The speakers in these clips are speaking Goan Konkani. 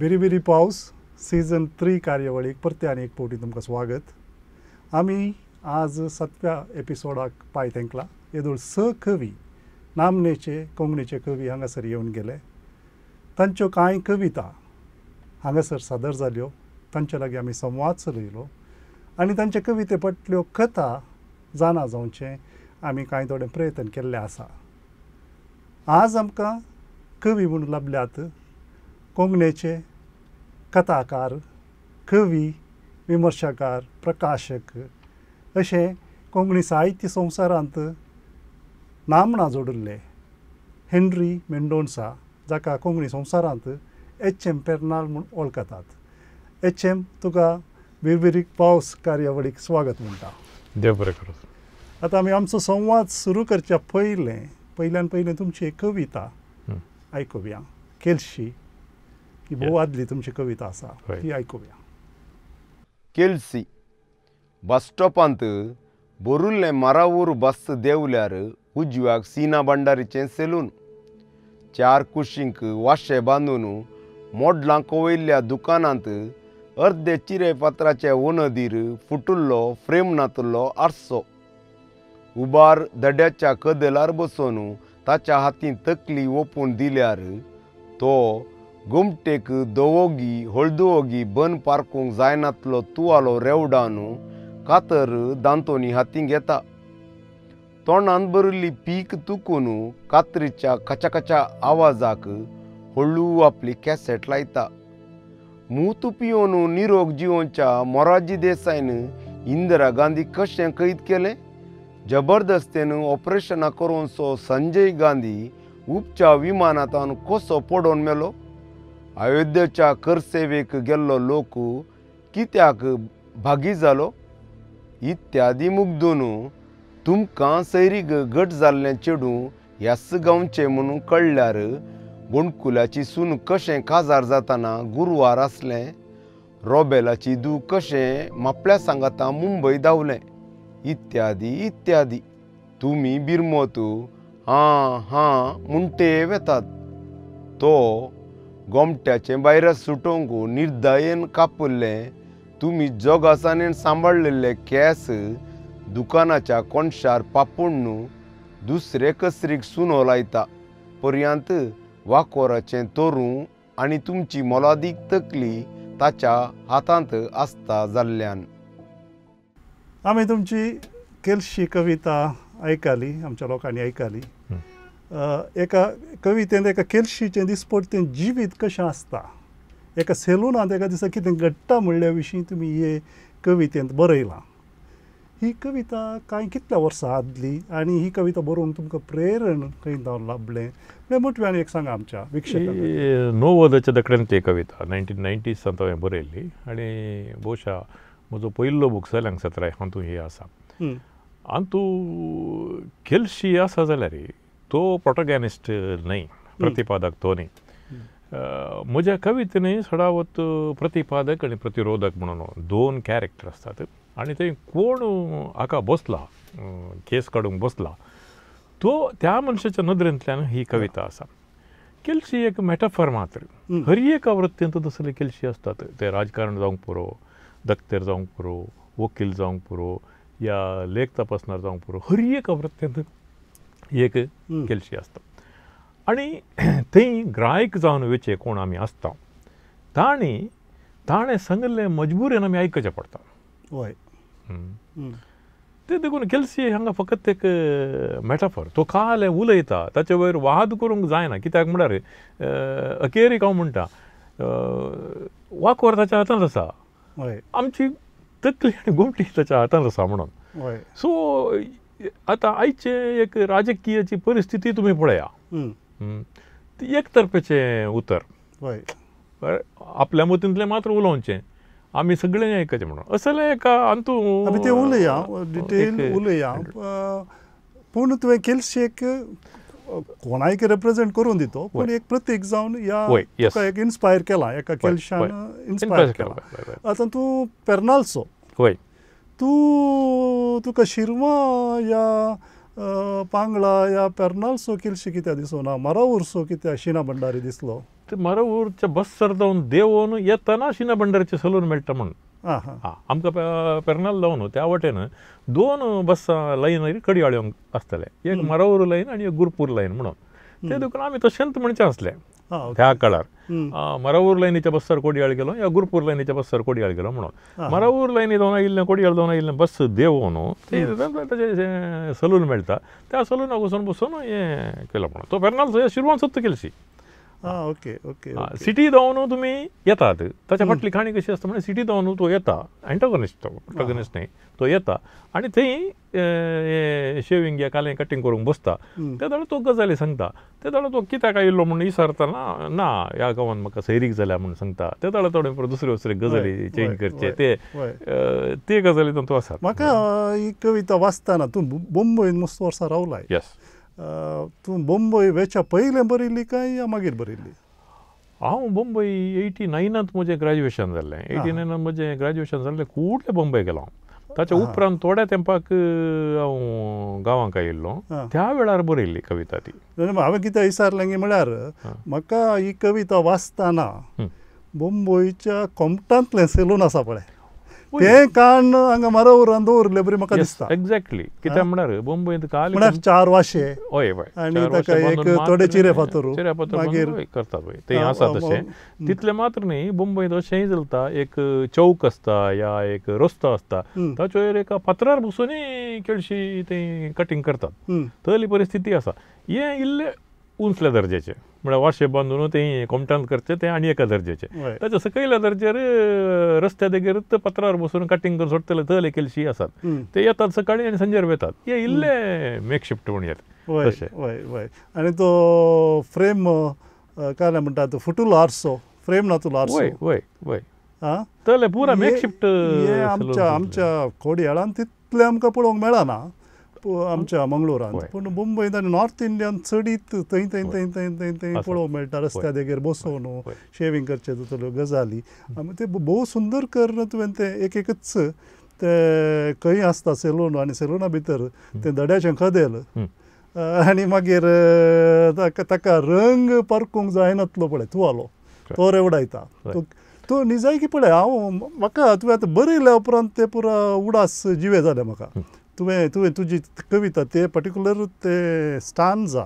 बिरीबिरी पावस सीजन 3 कार्यावळीक परते आनी एक फावटी तुमकां स्वागत. आमी आज 7व्या एपिसोडाक पांय तेंकला. येदोळ 6 कवी नामनेचे कोंकणीचे कवी हांगासर येवन गेले. तांच्यो कांय कविता हांगासर सादर जाल्यो, तांचे लागीं आमी संवाद चलयलो आनी तांचे कविते फाटल्यो कथा जाणा जावचें आमी कांय थोडे प्रयत्न केल्ले आसा. आज आमकां कवी म्हूण लाबल्यात कोंकणीचे कथाकार, कवी, विमर्शकार, प्रकाशक अशें कोंकणी साहित्य संवसारांत नामना जोडिल्ले हेनरी मेंडोन्सा, जाका कोंकणी संवसारांत एच.एम. पेर्नाल म्हूण वळखतात. एच.एम. तुका बिरबिरीक पावस कार्यावळीक स्वागत म्हणटा. देव बरें करूं. आतां आमी आमचो संवाद सुरू करच्या पयलें पयल्यान पयलें तुमची एक कविता आयकुया. केलशी ही भोव आदली तुमची कविता आसा, ती आयकुया. केलसी बस स्टॉपांत बोरुल्लें मारावूर बस देंवल्यार उजव्याक सीना भंडारीचें सेलून, चार कुशींक वाशे बांदून मोडलां कोवयल्ल्या दुकानांत अर्दे चिरे फातराचे वनदीर फुटुल्लो फ्रेम नातुल्लो आरसो, उबार दड्याच्या कदेलार बसून ताच्या हातीन तकली ओपून दिल्यार तो गोमटेक दोवोगी हळदुवोगी बन पारकूंक जायनातलो तुवालो रेवडान कातर दांतोनी हातीं घेता. तोंडान भरिल्ली पीक तुकून कातरीच्या कचाकचा आवाजाक हळू आपली कॅसेट लायता. मूत पियोन निरोग जिवोच्या मोरारजी देसायन इंदिरा गांधी कशें कैद केलें, जबरदस्तेन ऑपरेशनां करूनसो संजय गांधी उपच्या विमानांत कसो पडोवन मेलो, अयोध्येच्या करसेवेक गेल्लो लोक कित्याक भागी जालो इत्यादी मुग्दून तुमकां सैरीग घट जाल्लें चेडूं ह्याच गांवचें म्हणून कळ्ळ्यार गोंडकुल्याची सून कशें काजार जातना गुरवार आसलें, रोबेलाची दू कशें मापल्या सांगाता मुंबय धांवलें इत्यादी इत्यादी. तुमी बिरमोत हां हां म्हणटे वेतात. तो गोमट्याचें भायरस सुटोवंक निर्दयेन कापिल्लें तुमी जोगासाणेन सांबाळिल्ले केंस दुकानाच्या कोनशार पापून दुसरे कसरीक सुनो लायता पर्यंत वाकोराचें तोरूं आनी तुमची मोलादीक तकली ताच्या हातांत आसता जाल्ल्यान. आमी तुमची केलशी कविता आयकली, आमच्या लोकांनी आयकली. एका कवितेंत एका केलशीचें दिसपडटें जिवीत कशें आसता, एका सेलुनांत एका दिसा कितें घडटा म्हणल्या विशीं तुमी हे कवितेंत बरयलां. ही कविता कांय कितल्या वर्सां आदली आनी ही कविता बरोवंक तुमकां प्रेरण खंय जावन लाभलें म्हळ्यार मोटव्यान एक सांगा आमच्या विक्षकांक. 90च्या दकड्यान ती कविता 1990सांत हांवें बरयल्ली आनी भोवशा म्हजो पयलो बूक सल्यांग सत्राय हातूंत ही आसा. हातूंत केलशी आसा जाल्यार तो प्रोटोगॅनिस्ट न्हय, प्रतिपादक तो न्हय. म्हज्या कवितेन सडावत प्रतिपादक आनी प्रतिरोधक म्हणून दोन कॅरेक्टर आसतात आनी थंय कोण हाका बसला, केस काडूंक बसला तो त्या मनशाच्या नदरेंतल्यान ही कविता आसा. केलशी एक मॅटाफर मात्र. हर एका वृत्तींत तसले केलशी आसतात, ते राजकारण जावंक पुरो, दक्तेर जावंक पुरो, वकील जावंक पुरो या लेख तपासणार जावंक पुरो, हर एका वृत्तींत एक केलशी आसता. आनी थंय ग्रायक जावन वेचे कोण आमी आसता तांणी ताणें सांगिल्लें मजबुरेन आमी आयकचें पडटा. हय, ते देखून केलसी हांगा फकत एक मॅटाफर. तो काल उलयता ताचे वयर वाद करूंक जायना, कित्याक म्हळ्यार अखेरीक हांव म्हणटा वाकोर ताच्या हातांत आसा, आमची तकली आनी गोमटी ताच्या हातांत आसा म्हणून. सो आतां आयचे एक राजकीयाची परिस्थिती तुमी पळया, ती एक तर्फेचें उतर, आपल्या मतींतलें मात्र उलोवचें, आमी सगळें आयकचें म्हणून असलें एका अंतू आमी तें उलया, डिटेल उलया. पूण तुवें केलशेक कोणायक रिप्रेजेंट करून दितो, पूण एक प्रतीक जावन ह्या तुका एक इन्स्पायर केला, एका केलशान इन्स्पायर केला. आतां तूं पेर्नालचो, तूं तुका शिरवा या पांगळा या पेर्नालसो केलशी कित्याक दिसना, मारावूरसो कित्याक शिना भंडारी दिसलो? मरवूरच्या बस्सर जावन देवोन येतना शिना भंडारीचें सलून मेळटा म्हूण. आमकां पेरनाल जावन त्या वटेन 2 बस्सां लायन कडयाळ्यो आसताले, एक मरवूर लायन आनी एक गुरपूर लायन म्हणून. ते देखून आमी तशेंच म्हणचें आसलें त्या काळार, मरवूर लायनीच्या बस्सार कोडयाळ गेलो या गुरपूर लायनीच्या बस्सार कोडयाळ गेलो म्हणून. मरवूर लायनी जावन आयिल्लें कोडयाळ जावन आयिल्लें बस देवोन ते ताचें सलून मेळटा, त्या सलूनाक वचून बसून हें केलो म्हणून. तो पेरनाल शिरवान सत्त केलशी. ओके ओके सिटी जावन तुमी येतात, ताच्या फाटली काणी कशी आसता म्हणजे सिटी जावन तो येता, एंटोगनिस्ट, तो प्रोटोगनिस्ट न्ही, तो येता आनी थंय शेविंग या कालें कटींग करूंक बसता. ते जाल्यार तो गजाली सांगता, ते जाल्यार तो कित्याक आयिल्लो म्हूण विचारतना ना ह्या गांवांत म्हाका सैरीक जाल्या म्हूण सांगता. ते जाल्यार थोडे दुसरे दुसरे गजाली चेंज करचे ते ते गजाली तातूंत आसात. म्हाका ही कविता वाचतना तूं मुंबयन मस्त वर्सां रावलाय. येस. तूं मुंबय वेच्या पयलें बरयल्ली काय या मागीर बरयल्ली? हांव मुंबय 89 म्हजें ग्रॅज्युएशन जाल्लें. 89 म्हजें ग्रॅज्युएशन जाल्लें, कुडले मुंबय गेलो हांव. ताच्या उपरांत थोड्या तेंपाक हांव गांवांक आयिल्लो, त्या वेळार बरयल्ली कविता ती. हांवें कितें विचारलें की म्हळ्यार म्हाका ही कविता वाचतना मुंबयच्या कोमटांतलें सेलून आसा पळय तें काण हांगा मरवरान दवरिल्ले बरी म्हाका दिसता. एग्जॅक्टली. कित्याक म्हळ्यार मुंबयंत काल म्हळ्यार 4 वाशे हय हय आनी ताका एक थोडे चिरे फातर मागीर करतात पळय तें आसा तशें. तितलें मात्र न्ही, मुंबयंत अशेंय चलता, एक चौक आसता या एक रस्तो आसता ताचेर एका फातरार बसूनय केळशी तें कटींग करतात, तसली परिस्थिती आसा. हें इल्लें उंचल्या दर्जाचें म्हळ्यार वाशे बांदून तें कोमटांत करचें तें आनी एका दर्जाचें. ताच्या सकयल्या दर्ज्यार रस्त्या देगेर पत्रार बसून कटींग करून सोडटले तले केलशी आसात, ते येतात सकाळीं आनी सांजेर वेतात. हे इल्ले मेकशिफ्ट म्हण येता तशें. हय हय. आनी तो फ्रेम काय म्हणटा तो फुटुलो आरसो, फ्रेम नातुलो आरसो. वय वय वय तले पुरा मेकशिफ्ट. आमच्या आमच्या कोडयाळान तितलें आमकां पळोवंक मेळना आमच्या मंगळुरांत, पूण मुंबयंत आनी नॉर्थ इंडियान चडीत थंय थंय थंय थंय थंय थंय पळोवंक मेळटा. रस्त्या देगेर बसोवन शेविंग करचें तसल्यो गजाली ते भोव सुंदर करून तुवें तें एक एकच ते खंय आसता सेलून आनी सेलुना भितर तें धड्याचें कदेल आनी मागीर ताका रंग पारखूंक जायनातलो पळय तुवालो तो रेवडायता तो निजायकी पळय. हांव म्हाका तुवें आतां बरयल्या उपरांत ते पुरा उडास जिवे जाले म्हाका. तुवें तुवें तुजी कविता ते पर्टिक्युलर ते स्टांजा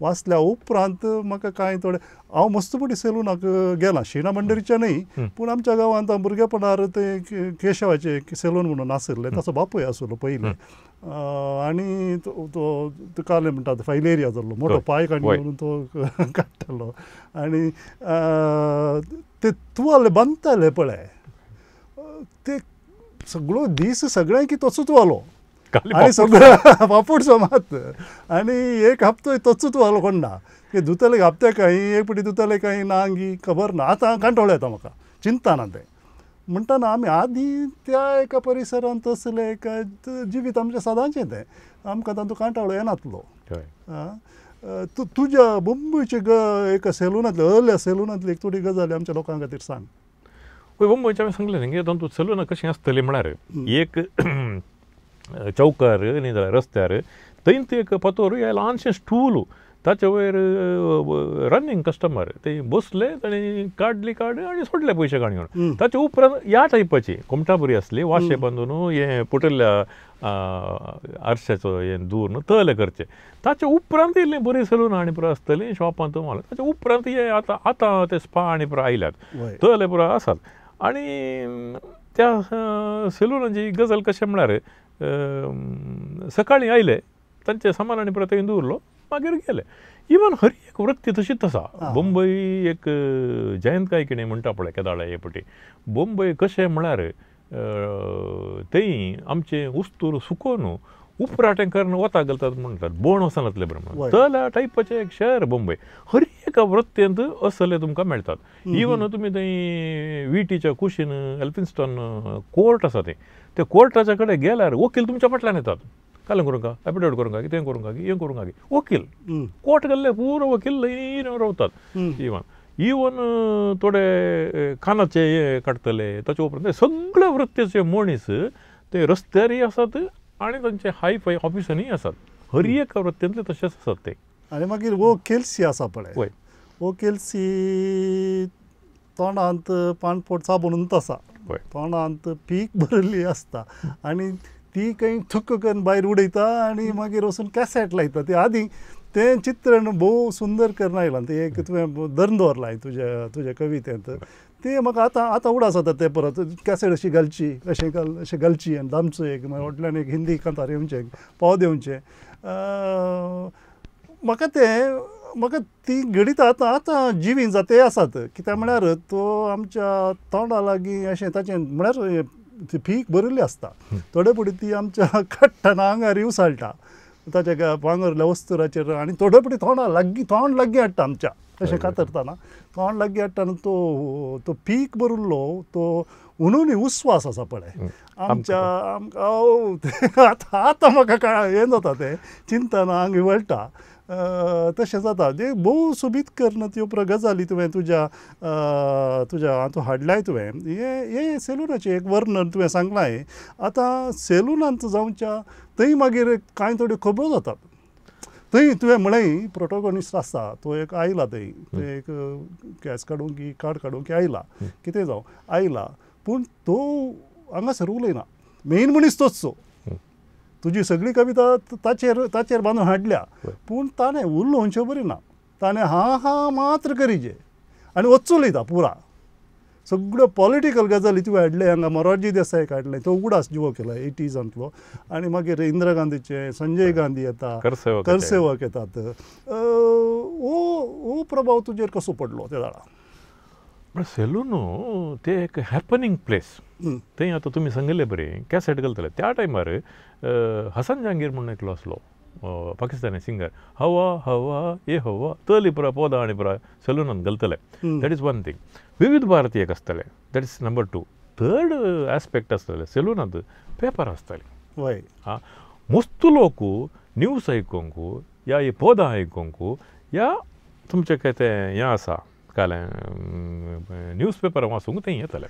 वाचल्या उपरांत म्हाका कांय थोडे हांव मस्त पटी सेलुनाक गेलां, शिना भंडारीच्या न्ही, पूण आमच्या गांवांत भुरगेपणार ते केशवाचें सेलून म्हणून आशिल्लें, ताचो बापूय आशिल्लो पयलीं आनी तो काले म्हणटा फायलेरिया जाल्लो, मोटो पांय काडून म्हणून तो काडटालो आनी ते तुवाले बांदताले पळय ते सगळो दीस सगळ्यांकी तसोच तुवालो आनी सगळो पापुडचो मात आनी एक हप्तो तोच तुवालो कोण्णा की धुतले हप्ते कांय एक पटी धुतले कांय ना गी खबर ना. आतां कांटोळो येता म्हाका चिंतना तें म्हणटना आमी आदीं त्या एका परिसरांत तसलें एका जिवीत आमचें सदांचें तें आमकां तातूंत कांटाळो येनातलो. तूं तुज्या मुंबयचे एका सेलुनांतले अर्ल्या सेलुनांतली एक थोडी गजाली आमच्या लोकां खातीर सांग. पळय मुंबयचें हांवें सांगलें न्ही तातूंत सेलुनां कशीं आसतलीं म्हळ्यार एक चौकार न्ही जाल्यार रस्त्यार थंयच एक फातोर ल्हानशें स्टूल ताचे वयर रनिंग कस्टमर ते बसले ताणें काडली काड आनी सोडले पयशे काडून घेवन. ताचे उपरांत ह्या टायपाची कोमटा बरी आसली वाशे बांदून हें पुटिल्ल्या आरशाचो हें दूर तले करचें. ताचे उपरांत इल्लीं बरीं सलून आनी पुरो आसतलीं शॉपांत माल. ताचे उपरांत हे आतां आतां ते स्पा आनी पुरो आयल्यात तले पुरो आसात. आनी त्या सलुनाची गजाल कशें म्हळ्यार सकाळीं आयले तांचें सामान आनी परत थंय दवरलो मागीर गेले. इवन हर एक वृत्ती तशीच आसा. मुंबय एक जयंत कायकिणी म्हणटा पळय केदाळा हे पटी मुंबय कशें म्हळ्यार थंय आमचें उस्तूर सुकोवन उपराटें करून वता घालतात म्हणटात बोण वचनातले प्रमाण तल्या टायपाचें एक शहर मुंबय. हर एका वृत्तेंत असले तुमकां मेळटात. इवन तुमी थंय विटीच्या कुशीन एल्फिन्स्टन कोर्ट आसा तें त्या कोर्टाच्या कडेन गेल्यार वकील तुमच्या फाटल्यान येतात. काल करूंक एफिडेविट करूंक कितें करूंक हें करूंक वकील कोर्ट गेल्ले पुरो वकील लयीन रावतात. इवन इवन थोडे कानाचे हे काडटले ताचे उपरांत सगळे वृत्तेचे मनीस ते रस्त्यारय आसात आनी तांचे हाय फाय ऑफिसांनीय आसात. हर एका वृत्तेंतले तशेंच आसात ते. आनी मागीर वो केल्सी आसा पळय हो केल्सी तोंडांत पाणपोट साबून आसा, तोंडांत पीक भरिल्ली आसता आनी ती खंय थुक्क करून भायर उडयता आनी मागीर वचून कॅसेट लायता. ती आदी तें चित्रण भोव सुंदर करून आयलां, तें एक तुवें धरून दवरलां तुज्या तुज्या कवितेंत. तें म्हाका आतां आतां उडास जाता तें परत कॅसेट अशी घालची, अशें घाल अशें घालची आनी दामचो एक मागीर व्हडल्यान एक हिंदी कांतार येवचें, पाव देवचें. म्हाका तें म्हाका ती घडीत आतां आतां जिवीं जाते आसात. कित्याक म्हळ्यार तो आमच्या तोंडा लागीं अशें ताचें म्हळ्यार ती पीक भरिल्ली आसता, थोडे फुडें ती आमच्या काडटना आंगार उसळटा ताच्या पांगरल्या वस्तुराचेर आनी थोडे फुडें तोंडा लागीं तोंड लागीं हाडटा आमच्या अशें कातरतना तोंड लागीं हाडटा आनी तो तो पीक भरिल्लो तो हुनून उस्वास आसा पळय आमच्या आमकां. आतां आतां म्हाका हें जाता तें चिंतना आंग वळटा तशें जाता. तें भोव सोबीत करून त्यो गजाली तुवें तुज्या तुज्या हातूंत हाडल्याय तुवें. हें हें सेलुनाचें एक वर्णन तुवें सांगलां. आतां सेलुनांत जावच्या थंय मागीर कांय थोड्यो खबरो जातात. थंय तुवें म्हळें प्रोटोगोनिस्ट आसा तो एक आयला थंय, थंय एक केस काडूंक की कार्ड काडूंक की आयला, कितें जावं आयला, पूण तो हांगासर उलयना. मेन मनीस तोच सो, तुजी सगळी कविता ताचेर ताचेर बांदून हाडल्या, पूण ताणें उलोवचें बरी ना, ताणें हा हा मात्र करीजे आनी वच्च उलयता पुरा. सगळ्यो पॉलिटिकल गजाली तुवें हाडले हांगा, मोरारजी देसाईक हाडलें, तो उगडास जिवो केला एटीजांतलो, आनी मागीर इंदिरा गांधीचें, संजय गांधी येता, करसेवक येतात. हो प्रभाव तुजेर कसो पडलो त्या वेळार? सेलून ते एक हॅपनिंग प्लेस. थंय आतां तुमी सांगिल्ले बरें कॅसेट घालतले. त्या टायमार हसन जहांगीर म्हणून एकलो आसलो पाकिस्तानी सिंगर, हवा हवा ये हवा तली पुरा पोदां आनी पुरा सेलुनान घालतले. That is one thing. Vividh Bharati एक आसतालें, that is number two. Third aspect आसताले सेलुनांत पेपर आसताले. वय आं, मस्त लोक न्यूज आयकूंक या ही पोदां आयकूंक या तुमचें काय तें हें आसा कालें न्यूज पेपर वाचूंक थंय येताले.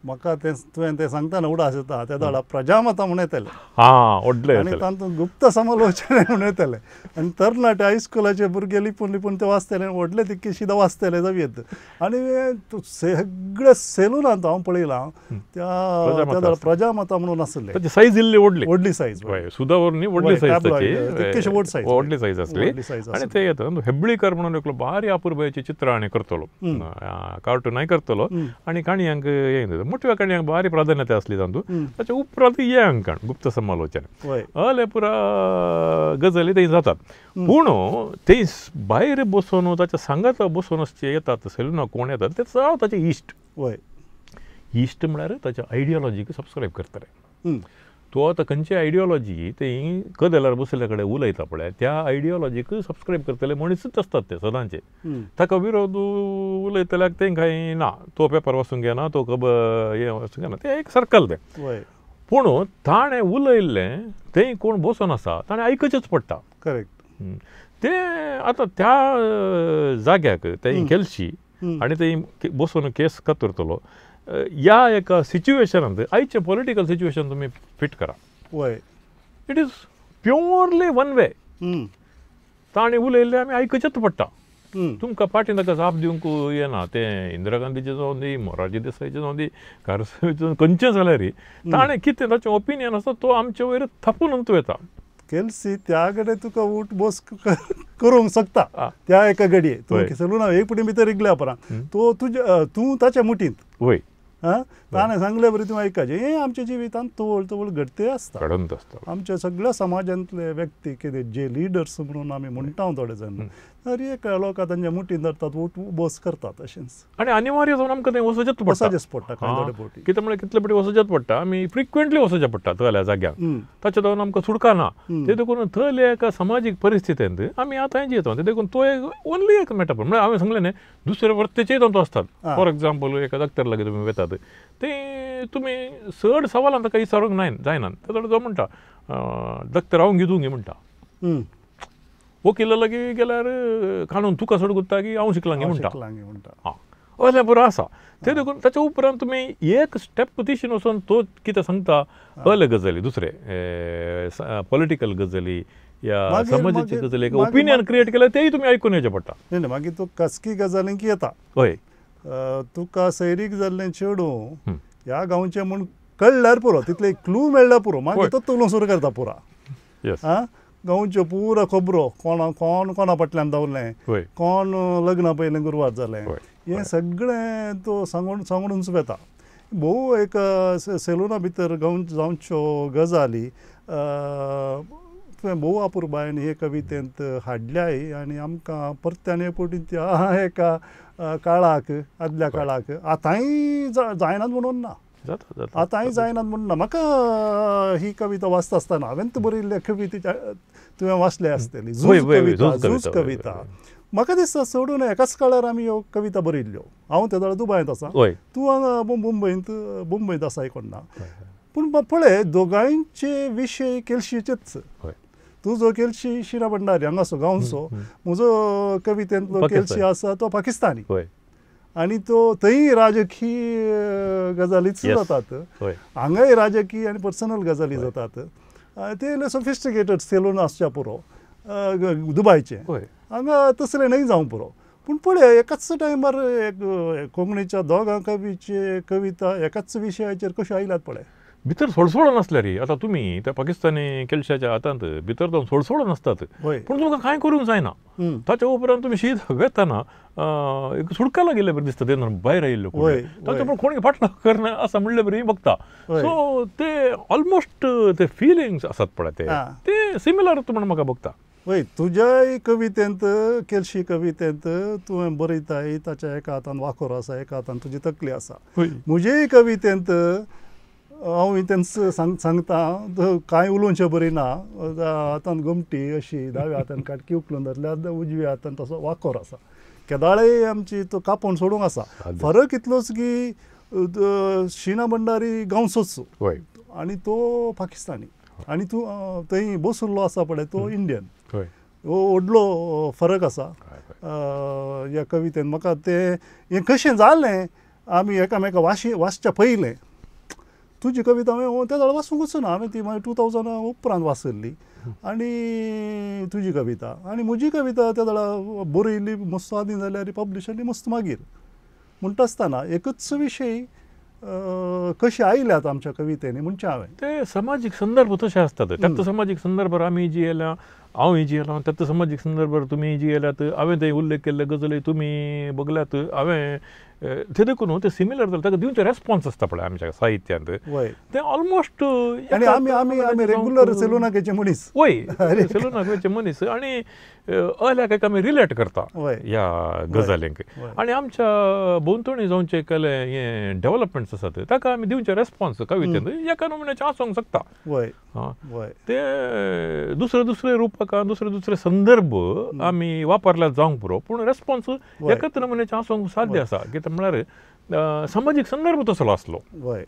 म्हाका तें तुवें तें सांगतना उडास येता त्या वेळार प्रजामता म्हूण येतालें, आं व्हडलें आनी तातूंत गुप्त समालोचना म्हूण येतालें आनी तरणाटे हायस्कुलाचे भुरगे लिपून लिपून ते वाचतले, व्हडले तितके शिदा वाचतले जावं येत. आनी सगळे सेलुनांत हांव पळयलां त्या प्रजामता म्हणून आसलें, सायज इल्ली व्हडली व्हडली सायज, सुदावर न्ही व्हडली सायज ताची, तितकेशी व्हड सायज, व्हडली सायज आसली. आनी ते येता हेब्ळीकर म्हणून एकलो भारी अपुरबायेची चित्रां आनी करतलो, कार्टूनाय करतलो आनी काणयांक हें मोठ्या काणयांक भारी प्राधान्यता आसली तातूंत. ताच्या उपरांत हें अंकण गुप्त समालोचन अले पुरा गजाली थंय जातात. पूण ते भायर बसून ताच्या सांगाता बसून अशे येतात सेलुना कोण येतात ते चड ताचे इश्ट. वय इश्ट म्हळ्यार ताच्या आयडियोलॉजीक सबस्क्रायब करतले. तो आतां खंयची आयडियोलॉजी थंय कदेलार बसल्या कडेन उलयता पळय त्या आयडियोलॉजीक सबस्क्रायब करतले मनीसूच आसतात ते सदांचे. ताका विरोध उलयतल्याक तें कांय ना, तो पेपर वाचूंक घेना, तो खबर हें वाचूंक घेना, तें एक सर्कल तें. पूण ताणें उलयल्लें तें कोण बसून आसा ताणें आयकचेंच पडटा. करेक्ट. तें आतां त्या जाग्याक तें केलशी आनी तें बसून केस कातरतलो ह्या एका सिच्युएशनांत आयचें पॉलिटिकल सिच्युएशन तुमी फिट करा. वय it is purely one way. ताणें उलयल्लें आमी आयकचेंच पडटा. तुमकां फाटीं ताका जाप दिवंक येना. तें इंदिरा गांधीचें जावं दी, मोरारजी देसायचें जावं दी, कारसेवचें, खंयचें जाल्यार ताणें कितें ताचें ओपिनियन आसा तो आमचे वयर थापून अंतू येता. केल्सी त्या कडेन तुका उठ बस करूंक शकता त्या एका घडये. तूं सेलुना एक पटी भितर रिगल्या उपरांत तो तुज्या तूं ताच्या मुठींत. वय आं, ताणें सांगले बरें तूं आयकाचें. हें आमच्या जिवितांत तवळ तवळ घडते आसता, घडत आसता. आमच्या सगळ्या समाजांतले व्यक्ती कितें जे लिडर्स म्हणून आमी म्हणटा थोडे जाण, तर एक लोक तांच्या मुठीन धरतात, उठ बस करतात अशेंच. आनी अनिवार्य जावन आमकां तें वचचेंच पडटा, वचचेंच पडटा कांय थोडे फावटी. कितें म्हळ्यार कितले फावटी वचचेंच पडटा, आमी फ्रिक्वेंटली वचचें पडटा थंयल्या जाग्यार, ताच्या जावन आमकां सुटका ना. ते देखून थंयल्या एका समाजीक परिस्थितींत आमी आतांय जियेता. ते देखून तो एक ओनली एक मेटाफर म्हळ्यार हांवें सांगलें न्ही दुसरे वृत्तीचेय तातूंत आसतात. फॉर एग्जाम्पल एका डॉक्टर लागीं तुमी वेतात ते तुमी चड सवालां ताका विचारूंक जायना. ताचो तो म्हणटा डॉक्टर हांव घेतूं गी म्हणटा, वकिला लागीं गेल्यार कानून तुका चड गुत्ता की हांव शिकलां गी म्हणटा. आं, अशें बरो आसा. ते देखून ताच्या उपरांत तुमी एक स्टेप तिशीन वचून तो कितें सांगता अले गजाली, दुसरे पॉलिटिकल गजाली या समाजाचे गजाली ओपिनियन क्रिएट केल्यार तेय तुमी आयकून येवचें पडटा. न्ही मागीर तूं खासगी गजालींक येता. हय, तुका सैरीक जाल्लें चेडूं ह्या गांवचें म्हूण कळ्ळ्यार पुरो, तितले क्लू मेळ्ळ्यार पुरो, मागीर तो उलोवंक सुरू करता पुरा. आं, गांवच्यो पुरा खबरो, कोणा कोण कोणा फाटल्यान धांवलें, कोण लग्ना पयलें गुरवार जालें, हें सगळें तो सांगून सांगूनच वता. भोव एक सेलुना भितर गांव जावच्यो गजाली तुवें भोव अपुरबायेन हे कवितेंत हाडल्याय आनी आमकां परत्यान एक फावटी त्या एका काळाक, आदल्या काळाक आतांय जायनात म्हणून ना, आतांय जायनात म्हणून ना. म्हाका ही कविता वाचता आसतना हांवें बरयल्ल्या कवितेच्या तुवें वाचल्या आसतली, झूज कविता, झूज कविता म्हाका दिसता सोडून एकाच काळार आमी ह्यो कविता बरयल्ल्यो. हांव त्या वेळार दुबायंत आसा, तूं हांगा मुंबयंत मुंबयंत आसा आयकोना, पूण पळय दोगांयचे विशय केलशीचेच. तुजो केलशी शिरा भंडारी हांगासो गांवचो, म्हजो कवितेंतलो केलशी आसा तो पाकिस्तानी, आनी तो थंय राजकीय गजालीच जातात, हांगाय राजकीय आनी पर्सनल गजाली जातात. ते सोफिस्टिकेटेड सेलून आसच्या पुरो दुबायचें, हांगा तसलें न्हय जावंक पुरो. पूण पळय एकाच टायमार एक कोंकणीच्या दोगां कवीचे कविता एकाच विशयाचेर कश्यो आयल्यात पळय. भितर सोडसोड नासल्यार रे, आतां तुमी त्या पाकिस्तानी केलशाच्या हातांत भितर जावन सोडसोड नासतात, पूण तुमकां कांय करूंक जायना. ताच्या उपरांत तुमी शीत वेतना एक सुडका लागिल्ले बरें दिसता, ते भायर आयिल्ले ताच्या उपरांत कोणी फाटलाव करना आसा म्हणले बरी बघता. सो ते ऑलमोस्ट ते फिलिंग्स आसात पळय ते ते सिमिलर म्हण म्हाका बघता. वय, तुज्याय कवितेंत केलशी कवितेंत तुवें बरयताय ताच्या एका हातान वाखोर आसा, एका हातान तुजी तकली आसा. म्हजेय कवितेंत हांव तेंच सांगता, कांय उलोवचें बरी ना, हातान गोमटी अशी दाव्या हातान काटकी उखलून धरल्या, उजव्या हातान तसो वाखोर आसा. केदाळय आमची तो कापोवन सोडूंक आसा. फरक इतलोच की शिना भंडारी गांवचोच आनी तो पाकिस्तानी, आनी तूं थंय बसुल्लो आसा पळय तो इंडियन. हो व्हडलो फरक आसा ह्या कवितेन. म्हाका तें हें कशें जालें आमी एकामेका वाचच्या पयलें तुजी कविता हांवें त्या वेळार वाचूंकच ना, हांवें ती मागीर 2000 उपरांत वाचल्ली आनी तुजी कविता आनी म्हजी कविता त्या वेळार बरयल्ली मस्त आदीं जाल्यार पब्लिश जाली मस्त मागीर. म्हणटा आसतना एकूच विशय कशे आयल्यात आमच्या कवितेनी म्हणचें हांवें. ते समाजीक संदर्भ तशे आसतात, त्याच समाजीक संदर्भार आमी जियेल्या, हांव जियेलां, त्याच समाजीक संदर्भार तुमी जियेल्यात, हांवें थंय उल्लेख केल्ले गजाली तुमी बगल्यात, हांवें ते देखून ते सिमिलर जालें. ताका दिवचें रेस्पोन्स आसता पळय आमच्या साहित्यांत ते ऑलमोस्ट. आनी आमी आमी आमी रेगुलर सेलुनाक मनीस, वय सेलुनाक मनीस, आनी अल्याक एक आमी रिलेट करता ह्या गजालींक. आनी आमच्या भोंवतणी जावचे केले हे डेवलपमेंट्स आसात ताका आमी दिवचे रेस्पोन्स कवितेंत एका नमुन्याचें आसूंक शकता. ते दुसरे दुसरे रुपकां दुसरे दुसरे संदर्भ आमी वापरल्यार जावंक पुरो, पूण रेस्पोन्स एकच नमुन्याचें आसूंक साध्य आसा. कितें म्हळ्यार समाजीक संदर्भ तसलो आसलो. वय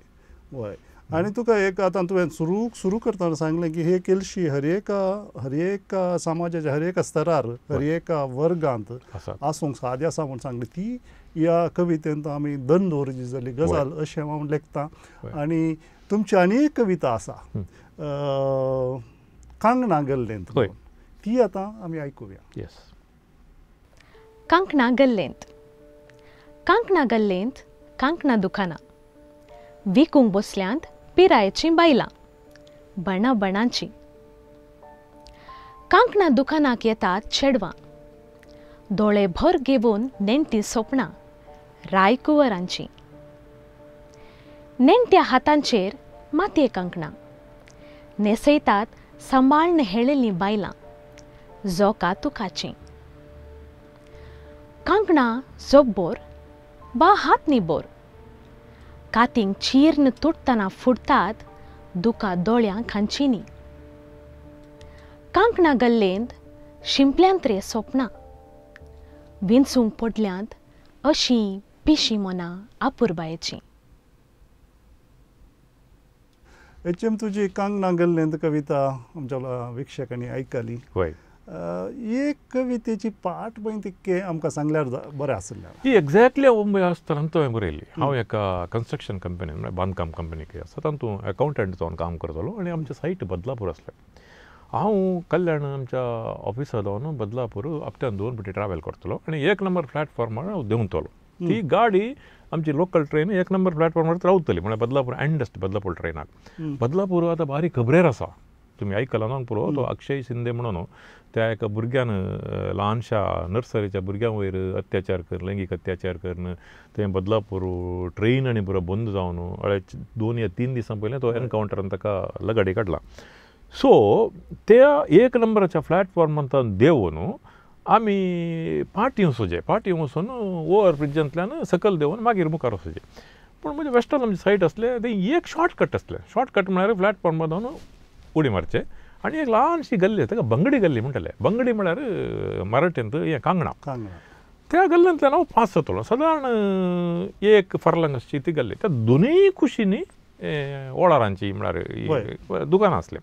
वय. आनी तुका एक आतां तुवें सुरू करतना सांगलें की हे केलशी हर एका समाजाच्या हर एका स्तरार हर एका वर्गांत आसूंक सादी आसा म्हूण सांगलें. ती ह्या कवितेंत आमी दंड दवरची जाली गजाल अशें हांव लेखता. आनी तुमची आनी एक कविता आसा कांगणा गल्लेंत, ती आतां आमी आयकुया. येस. कांकणा गल्लेंत. कांकणा गल्लेंत कांकणा दुकानां विकूंक बसल्यांत पिरायेचीं बायलां बणा बणांचीं. कांकणा दुकानाक येतात चेडवां दोळे भर घेवन नेण्टी सोपणां रायकुंवरांचीं. नेण्ट्या हातांचेर मातये कांकणां न्हेसयतात सांबाळ्न हेळिल्लीं बायलां जोका तुकाचीं. कांकणां जोबोर वा हात निबोर कातींक चीर्ण तुटतना फुटतात दुका दोळ्यां खांचीनी. कांकणा गल्लेंत शिंपल्यांत रे सोपणां विंचूंक पडल्यांत अशीं पिशीं मनां आपुरबायेचीं. एच एम, तुजी कांगणा गल्लेंत कविता आमच्या वीक्षकांनी आयकली. हय. एक कवितेची पाठ पळय तितकें आमकां सांगल्यार बरें आसलें. ती एक्झॅक्टली हांव मुंबय आसतना हांवें बरयल्ली. हांव एका कन्स्ट्रक्शन कंपनी म्हळ्यार बांदकाम कंपनीक आसा तातूंत अकावंटंट जावन काम करतालो आनी आमचें सायट बदलापूर आसलें. हांव कल्याण आमच्या ऑफिसा जावन बदलापूर हप्त्यान 2 फावटी ट्रॅव्हल करतलो आनी 1 नंबर प्लॅटफॉर्मार हांव देंवतलो. ती गाडी आमची लोकल ट्रेन 1 नंबर प्लॅटफॉर्मार रावतली, म्हळ्यार बदलापूर एंड आसता बदलापूर ट्रेनाक. बदलापूर आतां बारीक खबरेर आसा, तुमी आयकलां न्हू पुरो, तो अक्षय शिंदे म्हणून त्या एका भुरग्यान ल्हानशा नर्सरीच्या भुरग्यां वयर अत्याचार करून, लैंगीक अत्याचार करून तें बदलापूर ट्रेन आनी पुरो बंद जावन अळेच 2 या 3 दिसां पयलीं तो एनकावंटरान ताका लगाडी काडला. सो त्या 1 नंबराच्या प्लॅटफॉर्मांतल्यान देंवन आमी पाटी वचोचें, पाटी वचून ओवर ब्रिजांतल्यान सकयल देंवन मागीर मुखार वचोचें. पूण म्हजें वेस्टर्न आमची सायड आसलें तें एक शॉर्टकट आसलें. शॉर्टकट म्हळ्यार प्लॅटफॉर्मार जावन उडी मारचें आनी एक ल्हानशी गल्ली, ताका बंगडी गल्ली म्हणटाले. बंगडी म्हळ्यार मराठींत हें कांगणां. त्या गल्ल्यांतल्यान हांव पास जातलो, सादारण 1 फर्लंग आसची ती गल्ली. त्या दोनूय कुशींनी ओळारांची म्हळ्यार दुकानां आसलीं.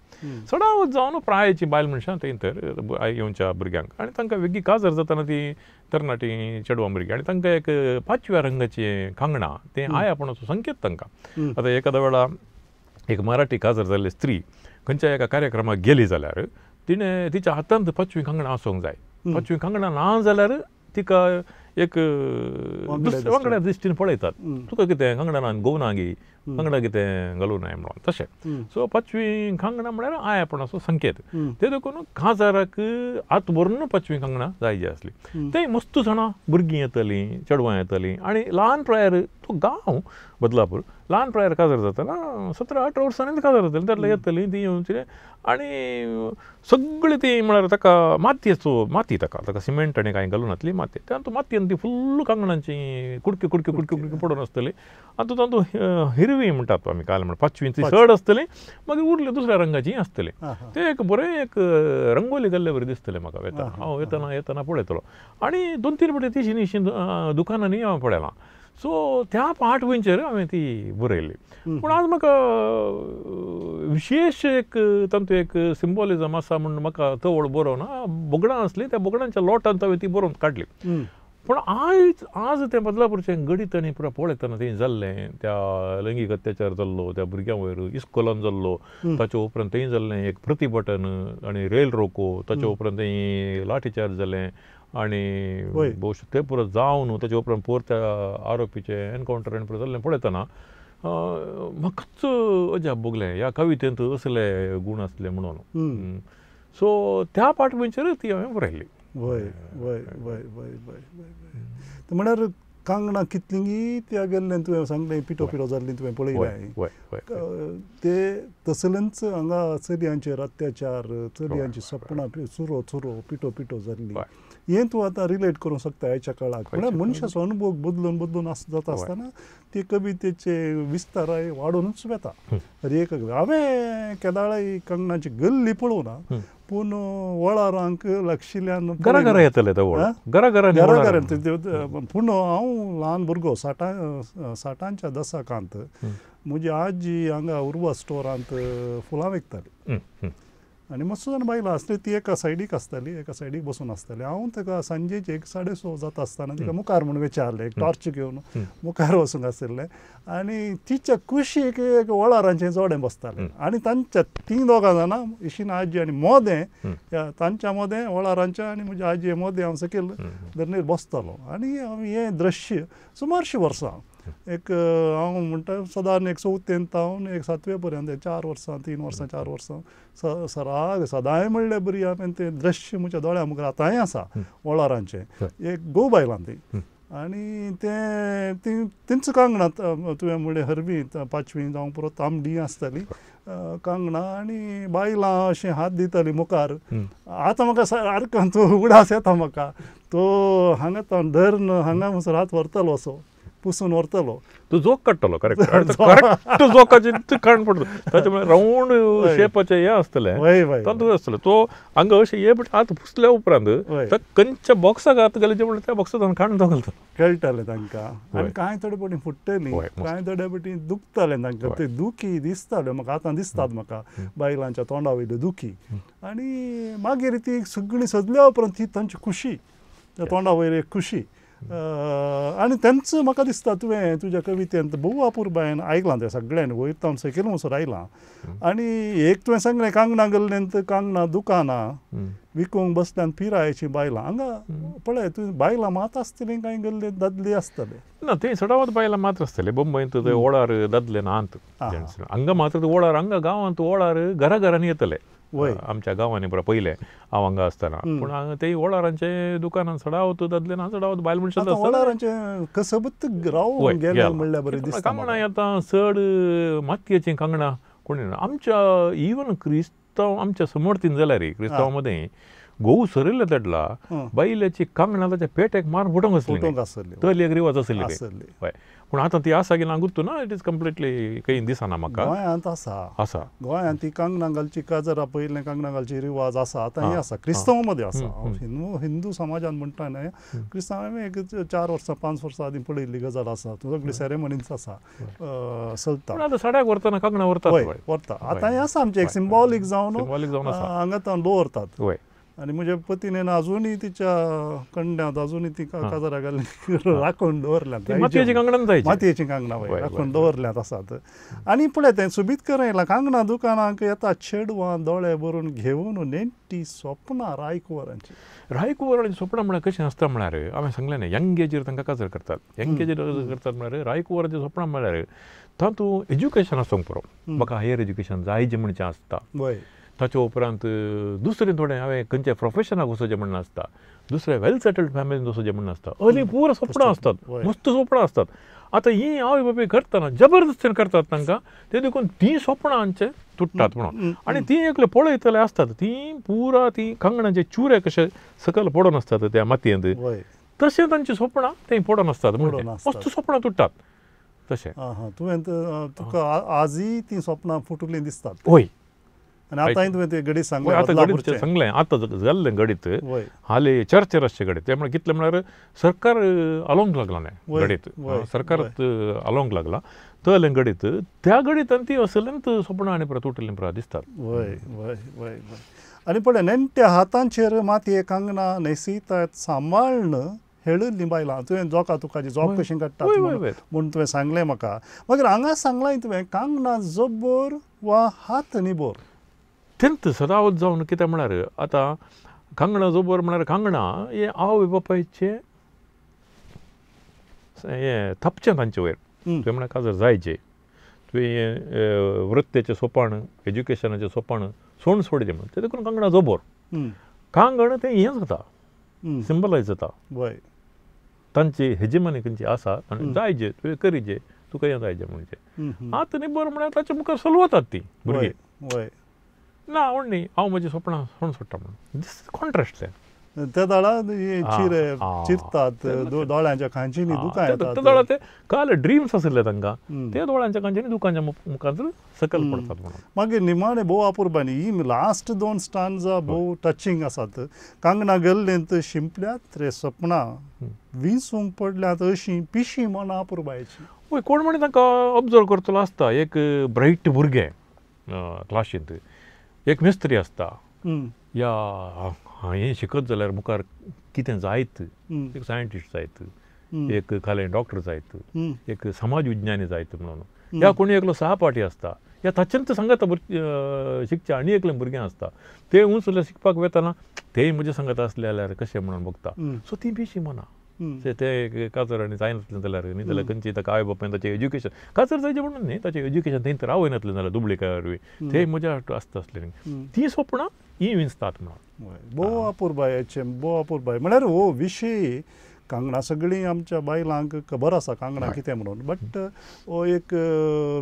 चडावत जावन प्रायेची बायल मनशां थंय तर येवच्या भुरग्यांक, आनी तांकां वेगळी काजार जाताना ती तरणाटी चेडवां भुरगीं, आनी तांकां एक पाचव्या रंगाचीं कांगणां, तें आयापणाचो संकेत तांकां. आतां एखाद्या वेळा एक मराठी काजार जाल्ली स्त्री खंयच्या एका कार्यक्रमाक गेली जाल्यार तिणें तिच्या हातांत पाचवीं कांगणां आसूंक जाय. पाचवीं कांगणां ना जाल्यार तिका एक वांगड्या दृश्टीन पळयतात, तुका कितें कांगणां ना गोवना गी, कांगणां कितें घालूं नाय म्हणून तशें. सो पाचवीं कांगणां म्हळ्यार आयापणाचो संकेत. ते देखून काजाराक हात भरून पाचवीं कांगणां जाय जी आसली. ते मस्त जाणां भुरगीं येतलीं, चेडवां येतलीं, आनी ल्हान प्रायर तो गांव बदलापूर, ल्हान प्रायर काजार जाताना 17-18 वर्सांनी काजार जातालीं, त्यातल्या येतलीं तीं येवचीं आनी सगळीं ती म्हळ्यार ताका मातयेचो, माती ताका ताका सिमेंट आनी कांय घालूं नासली माती, तातूंत मातयेन ती फुल्ल कांगणांची कुडके कुडके कुडके कुडके पडून आसतली. आनी तातूंत हिरवी म्हणटात आमी काल म्हण पाचवी ती चड आसतली, मागीर उरली दुसऱ्या रंगाची आसतली. ते एक बरें एक रंगोली घाल्ले बरें दिसतलें म्हाका वेतना, हांव वेतना येतना पळयतलो. आनी 2-3 फावटी ती दुकानांनी हांव पळयलां. सो त्या पाटवंचेर हांवें ती बरयली. पूण आज म्हाका विशेश एक तातूंत एक सिंबॉलिझम आसा म्हूण म्हाका तवळ बरोवना. बोगडां आसलीं, त्या बोगडांच्या लोटांत हांवें ती बरोवन काडली. पूण आयज आज तें बदलापूरचें गणीत आनी पुरो पळयतना तें जाल्लें, त्या लैंगीक अत्याचार जाल्लो त्या भुरग्यां वयर, इस्कोलान जाल्लो, ताचे उपरांत थंय जाल्लें एक प्रतिभटन आनी रेल रोको, ताचे उपरांत थंय लाठीचार्ज जालें आनी भोवश तें पुरो जावन ताचे उपरांत पोर त्या आरोपीचें एनकावंटर आनी पुरो जाल्लें पळयतना म्हाकाच अजाप भोगलें, ह्या कवितेंत असले गूण आसले म्हणून. सो त्या पाटवंचेर ती हांवें बरयली. वय वय वय वय वय वय म्हळ्यार कांगणां कितलीं त्या गेल्लें तुवें सांगलें, पिठो पिठो जाल्लीं तुवें पळयलें. ते तसलेंच हांगा चलयांचेर अत्याचार, चलयांची सपनां चुरो चुरो पिठो पिठो जाल्ली, हें तूं आतां रिलेट करूंक शकता आयच्या काळाक. म्हळ्यार मनशाचो अनुभव बदलून बदलून जाता आसतना ते कवितेचे विस्ताराय वाडोवनूच वेता. एक हांवें केदाळाय कांगणाची गल्ली पळोवना, पूण वळारांक लागशिल्ल्यान घरा येतले घरा घरा. पूण हांव ल्हान भुरगो 60च्या दशकांत म्हजी आजी हांगा उर्वा स्टोरांत फुलां विकताली आनी मस्त जाण बायलां आसली, ती एका सायडीक आसताली, एका सायडीक बसून आसताली. हांव ताका सांजेचे 1 6:30 जाता आसतना तिका मुखार म्हूण विचारलें, एक टॉर्च घेवन मुखार वचूंक आशिल्लें आनी तिच्या कुशीक एक वळारांचें जोडें बसतालें आनी तांच्या तीं दोगां जाणां इशीन आजी आनी मोदें, तांच्या मोदें वळारांच्या आनी म्हज्या आजये मोदें हांव सकयल धरणीर बसतालो. आनी हें दृश्य सुमारशीं वर्सां एक हांव म्हणटा सदां एक चवथेंत तावन एक 7वे पर्यंत 4 वर्सां 3 वर्सां 4 वर्सां सराग सदांय म्हणले बरी हांवें तें दृश्य म्हज्या दोळ्या मुखार आतांय आसा वळारांचें. एक घोव बायलां ती आनी तें ती तेंच कांगणां तुवें म्हणलें हरवीं पाचवीं जावं पुरो तांबडी आसताली कांगणां आनी बायलां अशें हात दितालीं मुखार. आतां म्हाका सारको तो उगडास येता म्हाका, तो हांगा धरून हांगा म्हणसर हात व्हरतालो असो पुसून व्हरतलो, तूं जोक काडटलो. करेक्ट करेक्ट, जोकाची काण पडटा ताचे म्हळ्यार रावंड शेपाचें हें आसतलें, तातूंत आसतलें तो हांगा अशें हे बट हात पुसल्या उपरांत खंयच्या बॉक्साक हात घालचे म्हणल्यार त्या बॉक्सांत काण घालता कळटालें तांकां. आनी कांय थोडे फावटी फुट्टलीं, कांय थोडे फावटी दुखतालें तांकां, ते दुखी दिसताल्यो म्हाका आतां दिसतात म्हाका बायलांच्या तोंडा वयल्यो दुखी. आनी मागीर ती सगळी सजल्या उपरांत ती तांची खुशी, त्या तोंडा वयर एक खुशी. आनी तेंच म्हाका दिसता तुवें तुज्या कवितेंत भोव अपुरबायेन आयकलां तें सगळ्यांनी वयर तावन सकयल वचून आयलां. आनी एक तुवें सांगलें कांगणां गल्लेंत कांगणां दुकानां विकूंक बसल्यान पिरायेचीं बायलां. हांगा पळय तुवें बायलां मात आसतलीं कांय गल्लेंत दादले आसतले ना? ते सडावत बायलां मात्र आसतले. बंबयंत ते ओळार दादले नात, हांगा मात्र ओळार, हांगा गांवांत ओळार घरा घरांनी येतले. आमच्या गांवांनी पुरा पयलें हांव हांगा आसतना, पूण हांगा ते ओळारांचे दुकानान चडावत दादले ना, चडावत बायल मनशां. ओळारांचे कसबत रावून गेलें म्हणल्यार बरें दिसता. कांगणां आतां चड मातयेचीं कांगणां कोणी ना. आमच्या इवन क्रिस्तांव आमच्या समर्थीन जाल्यार क्रिस्तांव मदें गोव सरिल्ले तेडला बायलेची कांगणां ताच्या पेटेक मारून फुटोंक आसली, तली एक रिवाज आसली. हय, पूण आतां ती आसा की ना गुर्तू ना, it is completely खंय दिसना म्हाका. गोंयांत आसा, आसा गोंयांत ती कांगणां घालची काजरा पयलें कांगणां घालची रिवाज आसा, आतां हें आसा क्रिस्तांव मदें आसा. हिंदू समाजान म्हणटा न्हय, क्रिस्तांव एक 4 वर्सां 5 वर्सां आदीं पळयल्ली गजाल आसा, सगळी सेरेमनीच आसा चलता. आतां साड्याक व्हरतना कांगणां व्हरतात, व्हरता आतां हें आसा आमचें एक सिंबॉलीक जावन हांगा तावन दवरतात. आनी म्हज्या पतीन अजुनूय तिच्या कंड्यांत अजुनूय ती काजरा घालून राखून दवरल्यांत, मातयेचीं कांगणां राखून दवरल्यांत आसात. आनी पळय तें सोबीत करून येयलां कांगणां दुकानाक येता चेडवां दोळे भरून घेवन नेणटी सोपनां रायकुंवरांची. रायकुंवरांची सोपनां म्हळ्यार कशें आसता म्हळ्यार हांवें सांगलें न्ही, यंग एजीर तांकां काजर करतात. यंग एजीर काजर करतात म्हळ्यार रायकुंवरांचीं सोपनां म्हळ्यार तातूंत एज्युकेशन आसूंक पुरो, म्हाका हायर एज्युकेशन जाय जें म्हणचें आसता. ताच्या उपरांत दुसरें थोडें हांवें खंयच्या प्रोफेशनाक वचोचें म्हण आसता, दुसरें वेल सेटल्ड फॅमिलीन वचोचें म्हण आसता. असलीं पुरा सपनां आसतात, मस्त सपनां आसतात. आतां हीं आवय बापूय करतना जबरदस्तीन करतात तांकां, ते देखून तीं सपनां आमचें तुट्टात म्हणून. आनी तीं एकले पळयतले आसतात, तीं पुरा तीं कांगणांचे चुरे कशे सकयल पडून आसतात त्या मातयेंत, तशें तांचीं सपनां थंय पडून आसतात, म्हणून मस्त सपनां तुट्टात तशें. तुवें तुका आजूय तीं सपनां फुटुल्लीं दिसतात. हय, आनी आतांय तुवें तें गणीत सांगलें, आतां गणीत सांगलें, आतां जाल्लें गणीत हालीं चर्चेर आसचें गणीत. तें म्हळ्यार कितलें म्हळ्यार सरकार आलोवंक लागलां न्ही गणीत, सरकारात आलोवंक लागलां तलें गणीत, त्या गणितान ती असल्यांत सपनां आनी परत उठिल्लीं परत दिसतात. वय वय वय वय. आनी पळय नेणट्या हातांचेर मातये कांगणां न्हेसितात सांबाळ्न हेळिल्लीं बायलां. तुवें जोका तुकाची जोक कशी काडटात म्हूण तुवें सांगलें म्हाका. मागीर हांगा सांगलां तुवें कांगणां जब्बर वा हात निबोर. तेंत सदावत जावन कितें म्हळ्यार आतां कांगणां जोबर म्हळ्यार कांगणां हें आवय बापायचें हें थपचें तांचे वयर. तुवें म्हळ्यार काजर जायचें, तुवें हें वृत्तेचें सोपाण एज्युकेशनाचें सोपाण सोण सोडचें म्हणून तें देखून कांगणां जोबोर. कांगण तें हें जाता, सिंबलायज जाता तांची हेजेमनी खंयची आसा आनी जायचे तुवें करीचे तुका हें जायचें म्हणचें. आतां निबर म्हळ्यार ताचे मुखार सलवतात तीं भुरगीं. ना आवड न्ही, हांव म्हजी सपनां सोडून सोडटा म्हणून दीस कॉन्ट्रास्ट तें. त्या दोळा चिरे चिरतात, दोळ्यांच्या खांचीनी दुकां येतात. त्या दोळा ते काल ड्रिम्स आशिल्ले तांकां, ते दोळ्यांच्या खांचीनी दुकांच्या मुखार सकयल पडतात म्हणून. मागीर निमाणे भोव अपुरबायेन ही लास्ट 2 स्टांजा भोव टचिंग आसात. कांगणां गल्लेंत शिंपल्यात रे सपनां, विंचूंक पडल्यात अशीं पिशीं मनां अपुरबायेचीं. वय, कोण म्हण तांकां ऑब्जर्व करतलो आसता. एक ब्रायट भुरगें क्लासींत, एक मिस्त्री आसता, या हें शिकत जाल्यार मुखार कितें जायत, एक सायंटिस्ट जायत, एक खालें डॉक्टर जायत, एक समाज विज्ञानी जायत म्हणून, ह्या कोणी एकलो सहपाठी आसता, ह्या ताचेंच सांगता शिकचें आनी एकलें भुरगें आसता, ते उंचले शिकपाक वेतना तेय म्हजें सांगता आसलें जाल्यार कशें म्हणून बघता. सो ती पिशी मना ते काजर आनी जायनासलें जाल्यार न्ही जाल्यार खंयची ताका आवय बापायन ताचें एज्युकेशन काजर जायचें म्हणून न्ही, ताचें एज्युकेशन थंय तर आवयनासलें जाल्यार दुबळीका वरवीं ते म्हज्या आसता आसलें तीं सपनां हीं विंचतात म्हणून. भोव अपुरबायेचें, भोव अपुरबाय म्हळ्यार हो विशय कांगणां सगळीं आमच्या बायलांक खबर आसा कांगणां कितें म्हणून, बट हो एक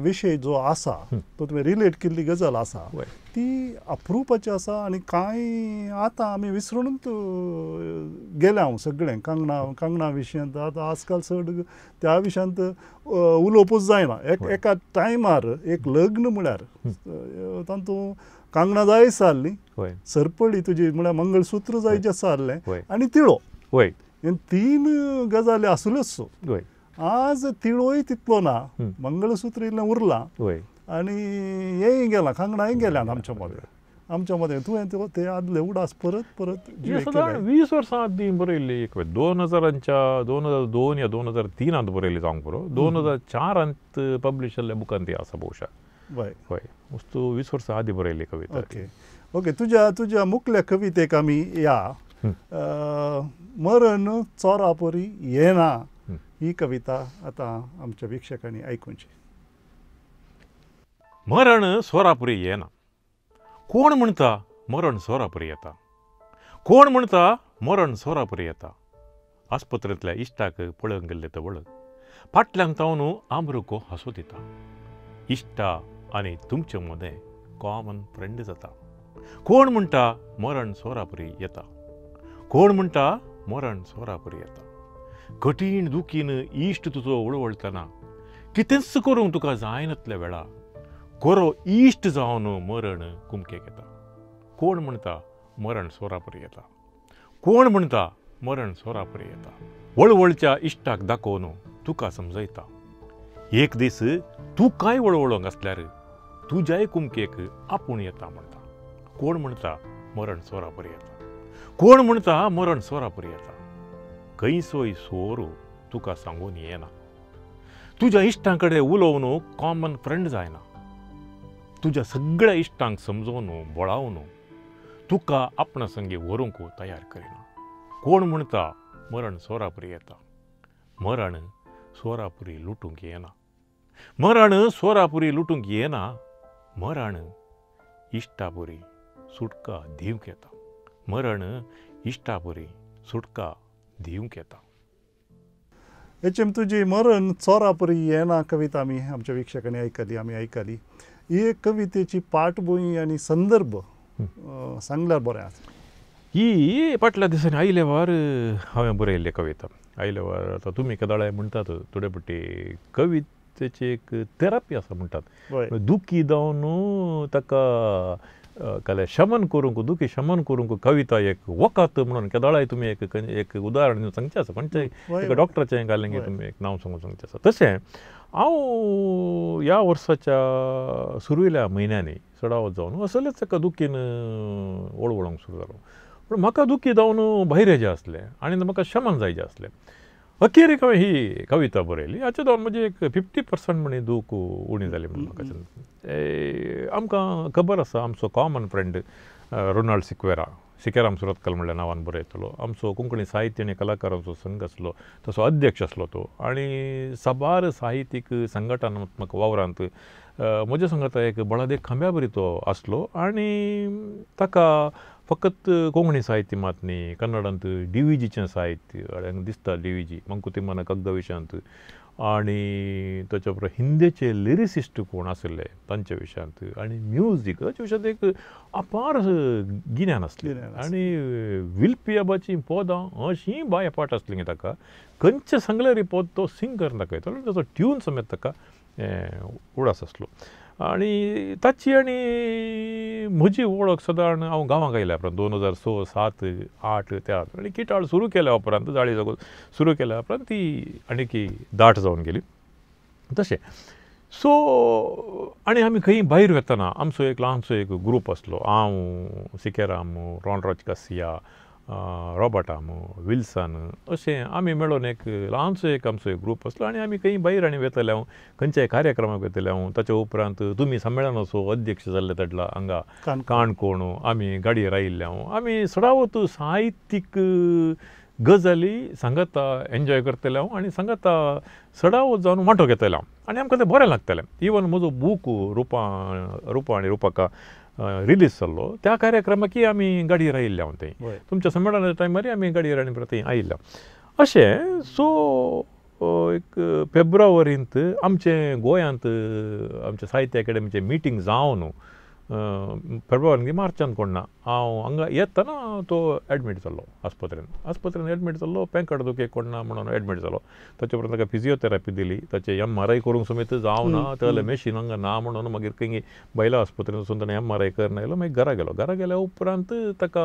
विशय जो आसा तो तुवें रिलेट केल्ली गजाल आसा ती अप्रुपाची आसा. आनी कांय आतां आमी विसरूनच गेल्या हांव सगळें कांगणां कांगणां विशयांत. आतां आजकाल चड त्या विशयांत उलोवपूच जायना. एका टायमार एक लग्न म्हळ्यार तातूंत कांगणां जाय आसलीं, सरपळी तुजी म्हळ्यार मंगळसूत्र जायचें आसलें आनी तिळो, 3 गजाली आसल्योच. आज तिळोय तितलो ना, मंगळसूत्र इल्लें उरलां आनी हेंय गेलां, कांगणांय गेल्यात आमच्या मदें. आमच्या मदें तुवें ते आदले उडास परत परत सादारण 20 वर्सां आदीं बरयल्ली एक 2000च्या 2002 या 2003 बरयल्ली जावंक पुरो 2004 पब्लिश जाल्ल्या बुकान ती आसा बहुशा. हय हय वस्तू 20 वर्सां आदीं बरयल्ली कविता. ओके ओके तुज्या तुज्या मुखल्या कवितेक आमी या मरण चोरा परी येना ही कविता आतां आमच्या वीक्षकांनी आयकुची. मरण चोरापुरी येना. कोण म्हणटा मरण चोरापुरी येता? कोण म्हणटा मरण चोरापुरी येता? आस्पत्रेंतल्या इश्टाक पळोवंक गेल्ले तवळ फाटल्यान तावन आमरुको हांसो दिता. इश्टा आनी तुमचे मदें कॉमन फ्रेंड जाता. कोण म्हणटा मरण चोरापुरी येता? कोण म्हणटा मरण चोरापुरी येता? कठीण दुखीन इश्ट तुजो वळवळटना कितेंच करूंक तुका जायनातल्या वेळा कोरो इश्ट जावन मरण कुमकेक येता. कोण म्हणटा मरण चोरापुरी येता? कोण म्हणटा मरण चोरापुरी येता? वळवळच्या इश्टाक दाखोवन तुका समजयता. एक दीस तूं कांय वळवळोंक आसल्यार तुज्याय कुमकेक आपूण येता म्हणटा. कोण म्हणटा मरण चोरापुरी येता? कोण म्हणटा मरण चोरापुरी येता? खंयसोय सोरो तुका सांगून येना. तुज्या इश्टां कडेन उलोवन कॉमन फ्रेंड जायना. तुज्या सगळ्या इश्टांक समजोवन बळावन तुका आपणा संगी व्हरूंक तयार करिना. कोण म्हणटा मरण चोरापुरी येता? मरण चोरापुरी लुटूंक येना. मरण चोरापुरी लुटूंक येना. मरण इश्टापुरी सुटका दिवंक येता. मरण इश्टापुरी सुटका दिवंक येता. एच एम तुजी मरण चोरापुरी येना कविता आमी आमच्या वीक्षकांनी आयकली, आमी आयकली. ही एक कवितेची पाठभूंय आनी संदर्भ सांगल्यार बरें आसा. ही फाटल्या दिसांनी आयले वार हांवें बरयल्ली कविता. आयले वार आतां तुमी केदोळाय म्हणटात थोडे फावटी कवितेची एक थेरपी आसा म्हणटात. दुखी जावन ताका काल्यार शमन करूंक, दुखी शमन करूंक कविता एक वखद म्हणून केदोळाय तुमी एक एक उदाहरण दिवन सांगचें आसा. खंयचें एका डॉक्टराचें घालें तुमी एक नांव सांगून सांगचें आसा. तशें हांव ह्या वर्साच्या सुरवेल्या म्हयन्यांनी चडावत जावन असलेच एका दुखीन वळवळोंक सुरू जालो. पूण म्हाका दुखी जावन भायर येजें आसलें आनी म्हाका शमन जायचें आसलें. अखेरेक हांवें ही कविता बरयली. हाचे जावन म्हजी एक 50% म्हणी दूख उणी जाली म्हणून म्हाका. आमकां खबर आसा आमचो कॉमन फ्रेंड रोनाल्ड सिक्वेरा, सिकेराम सुरतकल म्हणल्या नांवान बरयतलो, आमचो कोंकणी साहित्य आनी कलाकारांचो संघ आसलो तसो अध्यक्ष आसलो तो आनी साबार साहित्यीक संघटनात्मक वावरांत म्हज्या संगाता एक बळादेक खांब्या बरी तो आसलो. आनी ताका फकत कोंकणी साहित्य मात न्ही, कन्नडांत डिविजीचें साहित्य दिसता, डिविजी मंकुतिम्मान कग्गविशांत, आनी ताच्या उपरांत हिंदीचे लिरिसिस्ट कोण आशिल्ले तांच्या विशयांत आनी म्युजीक ताच्या विशयांत एक अपार गिन्यान आसलें. आनी विल्पियाबाचीं पदां अशीं बाय पाट आसलीं ताका, खंयचें सांगल्यार पद तो सिंग करून दाखयतालो, ताचो ट्यून समेत ताका उडास आसलो. आनी ताची आनी म्हजी वळख सादारण हांव गांवांक आयल्या उपरांत 2006, 7, 8 त्या आनी किटाळ सुरू केल्या उपरांत, जाळी जागो सुरू केल्या उपरांत ती आनीकी दाट जावन गेली. तशें सो आनी आमी खंय भायर वतना आमचो एक ल्हानसो एक ग्रूप आसलो. हांव, सिकेराम, रॉनराज कासिया, रॉबर्टाम, विल्सन अशें आमी मेळोन एक ल्हानसो एक आमचो एक ग्रूप आसलो. आनी आमी खंय भायर आनी वेताले हांव, खंयच्याय कार्यक्रमाक वेताले हांव. ताच्या उपरांत तुमी संमेलनाचो अध्यक्ष जाल्ले तडला हांगा काणकोण आमी गाडयेर आयिल्ले हांव. आमी सडावत साहित्यीक गजाली सांगाता एन्जॉय करतले हांव आनी सांगाता सडावत जावन वांटो घेतले हांव आनी आमकां तें बरें लागतलें. इवन म्हजो बूक रुपा आनी रुपका रिलीज जाल्लो त्या कार्यक्रमाकय आमी गाडयेर आयिल्ले हांव थंय तुमच्या संमेलनाच्या टायमारय आमी गाडयेर आनी परत थंय आयिल्ले अशें. सो एक फेब्रुवारींत आमचें गोंयांत आमच्या साहित्य अकादेमीचें मिटींग जावन फेब्रुवारीन की मार्चान कोण ना हांव हांगा येतना तो एडमीट जाल्लो आस्पत्रेन. आस्पत्रेन एडमीट जाल्लो, पेंकट दुखे कोण ना म्हणून एडमीट जालो. ताचे उपरांत ताका फिजियोथेरपी दिली, ताचें MRI करूंक समेत जावना, तागेलें मॅशीन हांगा ना म्हणून मागीर खंय भायल्या आस्पत्रेन वचून ताणें MRI करून आयलो. मागीर घरा गेलो. घरा गेल्या उपरांत ताका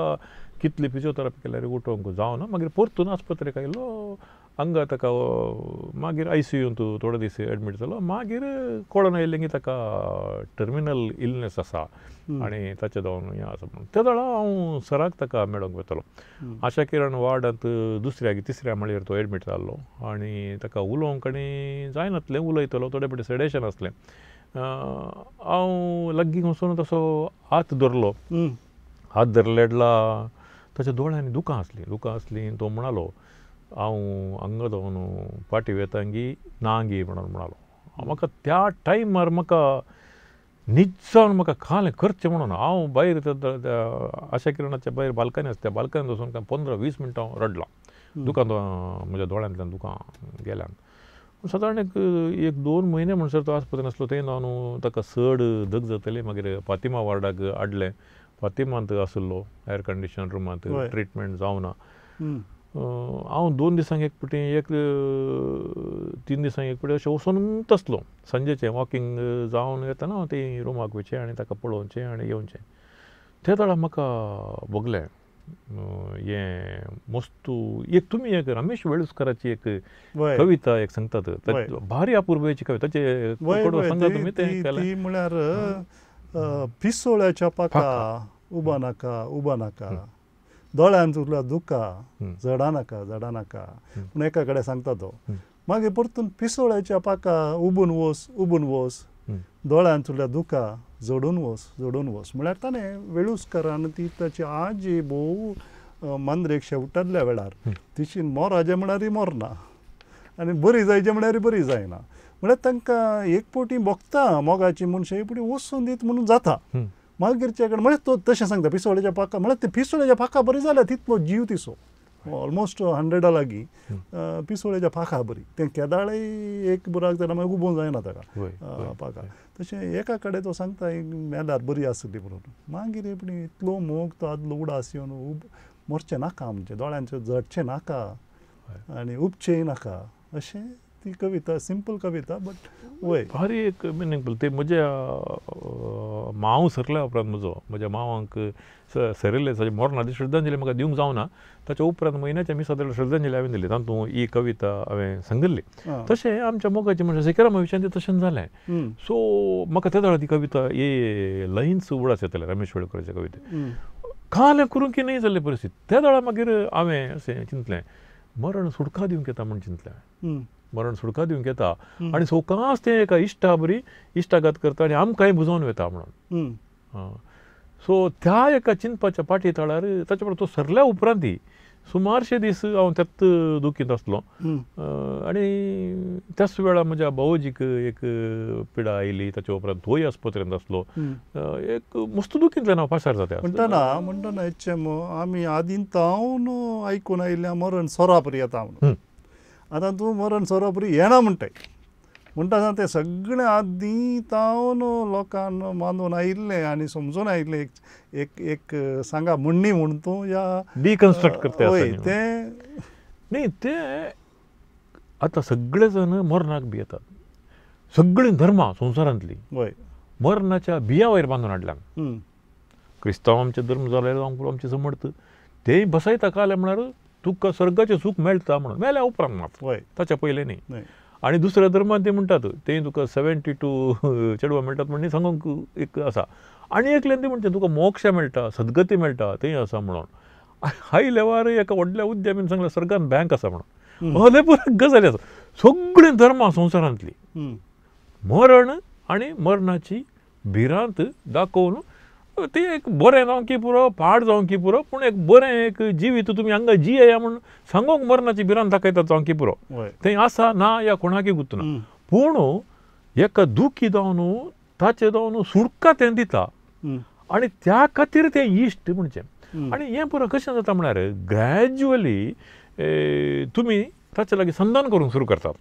कितली फिजियोथेरपी केल्यार उठोवंक जावना. मागीर परतून आस्पत्रेक आयलो. हांगा ताका मागीर आयसीयूंत थोडे दीस एडमीट जालो. मागीर कळोन आयलें की ताका टर्मिनल इलनेस आसा आनी ताचें जावन हें आसा म्हणून. त्या वेळार हांव सराक ताका मेळोंक वतालो. आशा किरण वार्डांत दुसऱ्या तिसऱ्या माळयेर तो एडमीट जाल्लो आनी ताका उलोवंक आनी जायनातलें, उलयतलो थोडे फावटी सेडेशन आसलें. हांव लागीं वचून तसो हात धरलो, हात धरलेडला ताच्या दोळ्यांनी दुकां आसलीं, दुकां आसलीं. तो म्हणालो हांव हांगा जावन फाटीं वेतांगी नांगी म्हणून म्हणालो. म्हाका त्या टायमार म्हाका न्हीद जावन म्हाका खालें करचें म्हणून हांव भायर आशा किरणाच्या भायर बाल्कनी आसा, त्या बाल्कनीत वचून 15-20 मिनटां हांव रडलां. दुकां म्हज्या दोळ्यांतल्यान दुकां गेल्यान. सादारण एक 2 म्हयने म्हणसर तो आस्पत्रेन आसलो. थंय जावन ताका चड धग जातली. मागीर फातिमा वार्डाक हाडलें. फातिमांत आशिल्लो एयर कंडिशन रुमांत, ट्रिटमेंट जावना. हांव 2 दिसांक एक फावटी, 1-3 दिसांक एक फावटी अशें वचोनूच आसलो. सांजेचें वॉकिंग जावन येतना हांव ते रुमाक वयचें आनी ताका पळोवचें आनी येवचें. ते वेळार म्हाका भोगलें हें मस्तू. एक तुमी एक रमेश वेळुस्काराची एक कविता एक सांगतात, भारी अपुरबायेची कविता, ताचे सांगा तुमी. ती म्हळ्यार पिसोळ्याच्या पाका उबा नाका उबा नाका, दोळ्यांत उरल्या दुका जडा नाका जडा नाका पूण एका कडेन सांगता तो. मागीर परतून पिसोळ्याच्या पाका उबून वस उबून वस, दोळ्यांत उरल्या दुका जोडून वस जोडून वस. म्हळ्यार ताणें वेळुस्कारान ती ताची आजी भोव मांद्रेक शेवटांतल्या वेळार तिशी मोराजे म्हळ्यारय मोरना आनी बरी जायचे म्हळ्यारय बरी जायना. म्हळ्यार तांकां एक फावटी भोगता मोगाची मनशां, एक फावटी वचून दीत म्हणून जाता. मागीरच्या कडेन म्हळ्यार तो तशें सांगता पिसोळ्याच्या पाका, म्हळ्यार ते पिसोळ्याच्या पाका बरी जाल्यार तितलो जीव तिसो ऑलमोस्ट 100 लागीं पिसोळ्याच्या पाका बरी. तें केदाळय एक बुराक जाल्यार मागीर उबोवंक जायना ताका पाका. तशें एका कडेन तो सांगता मेल्यार बरी आसली म्हणून. मागीर पूण इतलो मोग तो आदलो उडास येवन मरचें नाका, आमचें दोळ्यांचें जडचें नाका आनी उपचेंय नाका, अशें ती कविता. सिंपल कविता बट वय भारी एक मिनिंगफूल. ते म्हज्या मांव सरल्या उपरांत म्हजो म्हज्या मावांक सरिल्ले ताजे मरणाची श्रद्धांजली म्हाका दिवंक जावना. ताच्या उपरांत म्हयन्याच्या मिसांतली श्रद्धांजली हांवें दिली, तातूंत ही कविता हांवें सांगिल्ली. तशें आमच्या मोगाचें म्हणजे सेकेरामा विशयान तें तशें जालें. सो म्हाका त्या वेळार ती कविता हे लायन्स उगडास येताले रमेश वेळुस्काराच्या कविते. कालें करूंक की न्हय जाल्ली परिस्थिती. त्या वेळार मागीर हांवें अशें चिंतलें मरण सुटका दिवंक येता म्हूण चिंतलें. मरण सुटका दिवंक येता आनी सवकास तें एका इश्टा बरी इश्टागत करता आनी आमकांय बुजोवन वता म्हणून. सो त्या एका चिंतपाच्या पाटी तळार ताचे बरोबर तो सरल्या उपरांत सुमारशे दीस हांव त्याच दुखींत आसलो. आनी त्याच वेळार म्हज्या भावोजीक एक पिडा आयली, ताच्या उपरांत तोय आस्पत्रेंत आसलो. एक मस्त दुखींतल्यान हांव पासार जाता. म्हणटना म्हणटना एच एम आमी आदीं तावन आयकून आयिल्ल्या मरण सोरापरी येता म्हणून. आतां तूं मरण सोरापरी येना म्हणटाय, म्हणटा तें सगळें आदीं तावन लोकांक मानून आयिल्लें आनी समजून आयिल्लें. एक एक सांगा म्हणणी म्हूण तूं या डिकन्स्ट्रक्ट करता. हय तें न्ही, तें आतां सगळे जाण मरणाक भियेतात. सगळीं धर्मां संवसारांतलीं हय मरणाच्या भिया वयर बांदून हाडल्या. क्रिस्तांव आमचे धर्म जाले आमचे समर्थ तेय बसयता कालें म्हळ्यार तुका स्वर्गाचें सूख मेळटा म्हणून मेल्या उपरांत मात, ताच्या पयलें न्ही. आनी दुसऱ्या धर्मान ते म्हणटात ते तुका 72 चेडवां मेळटात म्हणून सांगूंक एक आसा. आनी एकल्यान ते म्हणटा तुका मोक्ष मेळटा, सद्गती मेळटा, थंय आसा म्हणून. हाय लेवार एका व्हडल्या उद्यमीन सांगलें स्वर्गान बँक आसा म्हणून. हले पुरो गजाली आसा. सगळीं धर्मां संवसारांतलीं मरण आनी मरणाची भिरांत दाखोवन ती एक बरें जावं की पुरो, पाड जावं की पुरो, पूण एक बरें एक जिवीत तुमी हांगा जियेया म्हूण सांगूंक मरणाची भिरांत दाखयतात जावं की पुरो. थंय आसा ना या कोणाकय गुत्तना, पूण एका दुखी जावन ताचे जावन सुटका तें दिता आनी त्या खातीर तें इश्ट म्हणचें. आनी हें पुरो कशें जाता म्हळ्यार ग्रॅज्युअली तुमी ताचे लागीं संधान करूंक सुरू करतात.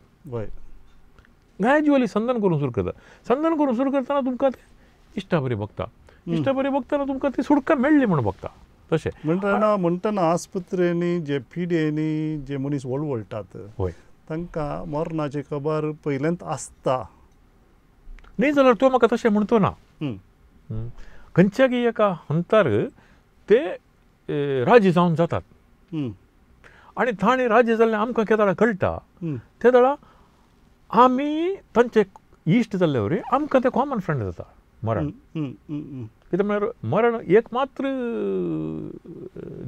ग्रॅज्युअली संधान करूंक सुरू करतात. संधान करूंक सुरू करतना तुमकां तें इश्टा बरी बघता, इश्टा बरी बघतना तुमकां ती सुटका मेळ्ळी म्हूण बघता. तशें म्हणटना म्हणटना आस्पत्रेंनी जे पिडेनी जे मनीस वळवळटात तांकां मरणाची खबर पयल्यांत आसता. न्ही जाल्यार तो म्हाका तशें म्हणतो ना. खंयच्यागी एका हंतार ते राजी जावन जातात. आनी ताणें राज्य जाल्लें आमकां केदाळा कळटा ते वेळा आमी तांचे इश्ट जाल्ले वरी आमकां ते कॉमन फ्रेंड जाता मरण. कितें म्हळ्यार मरण एक मात्र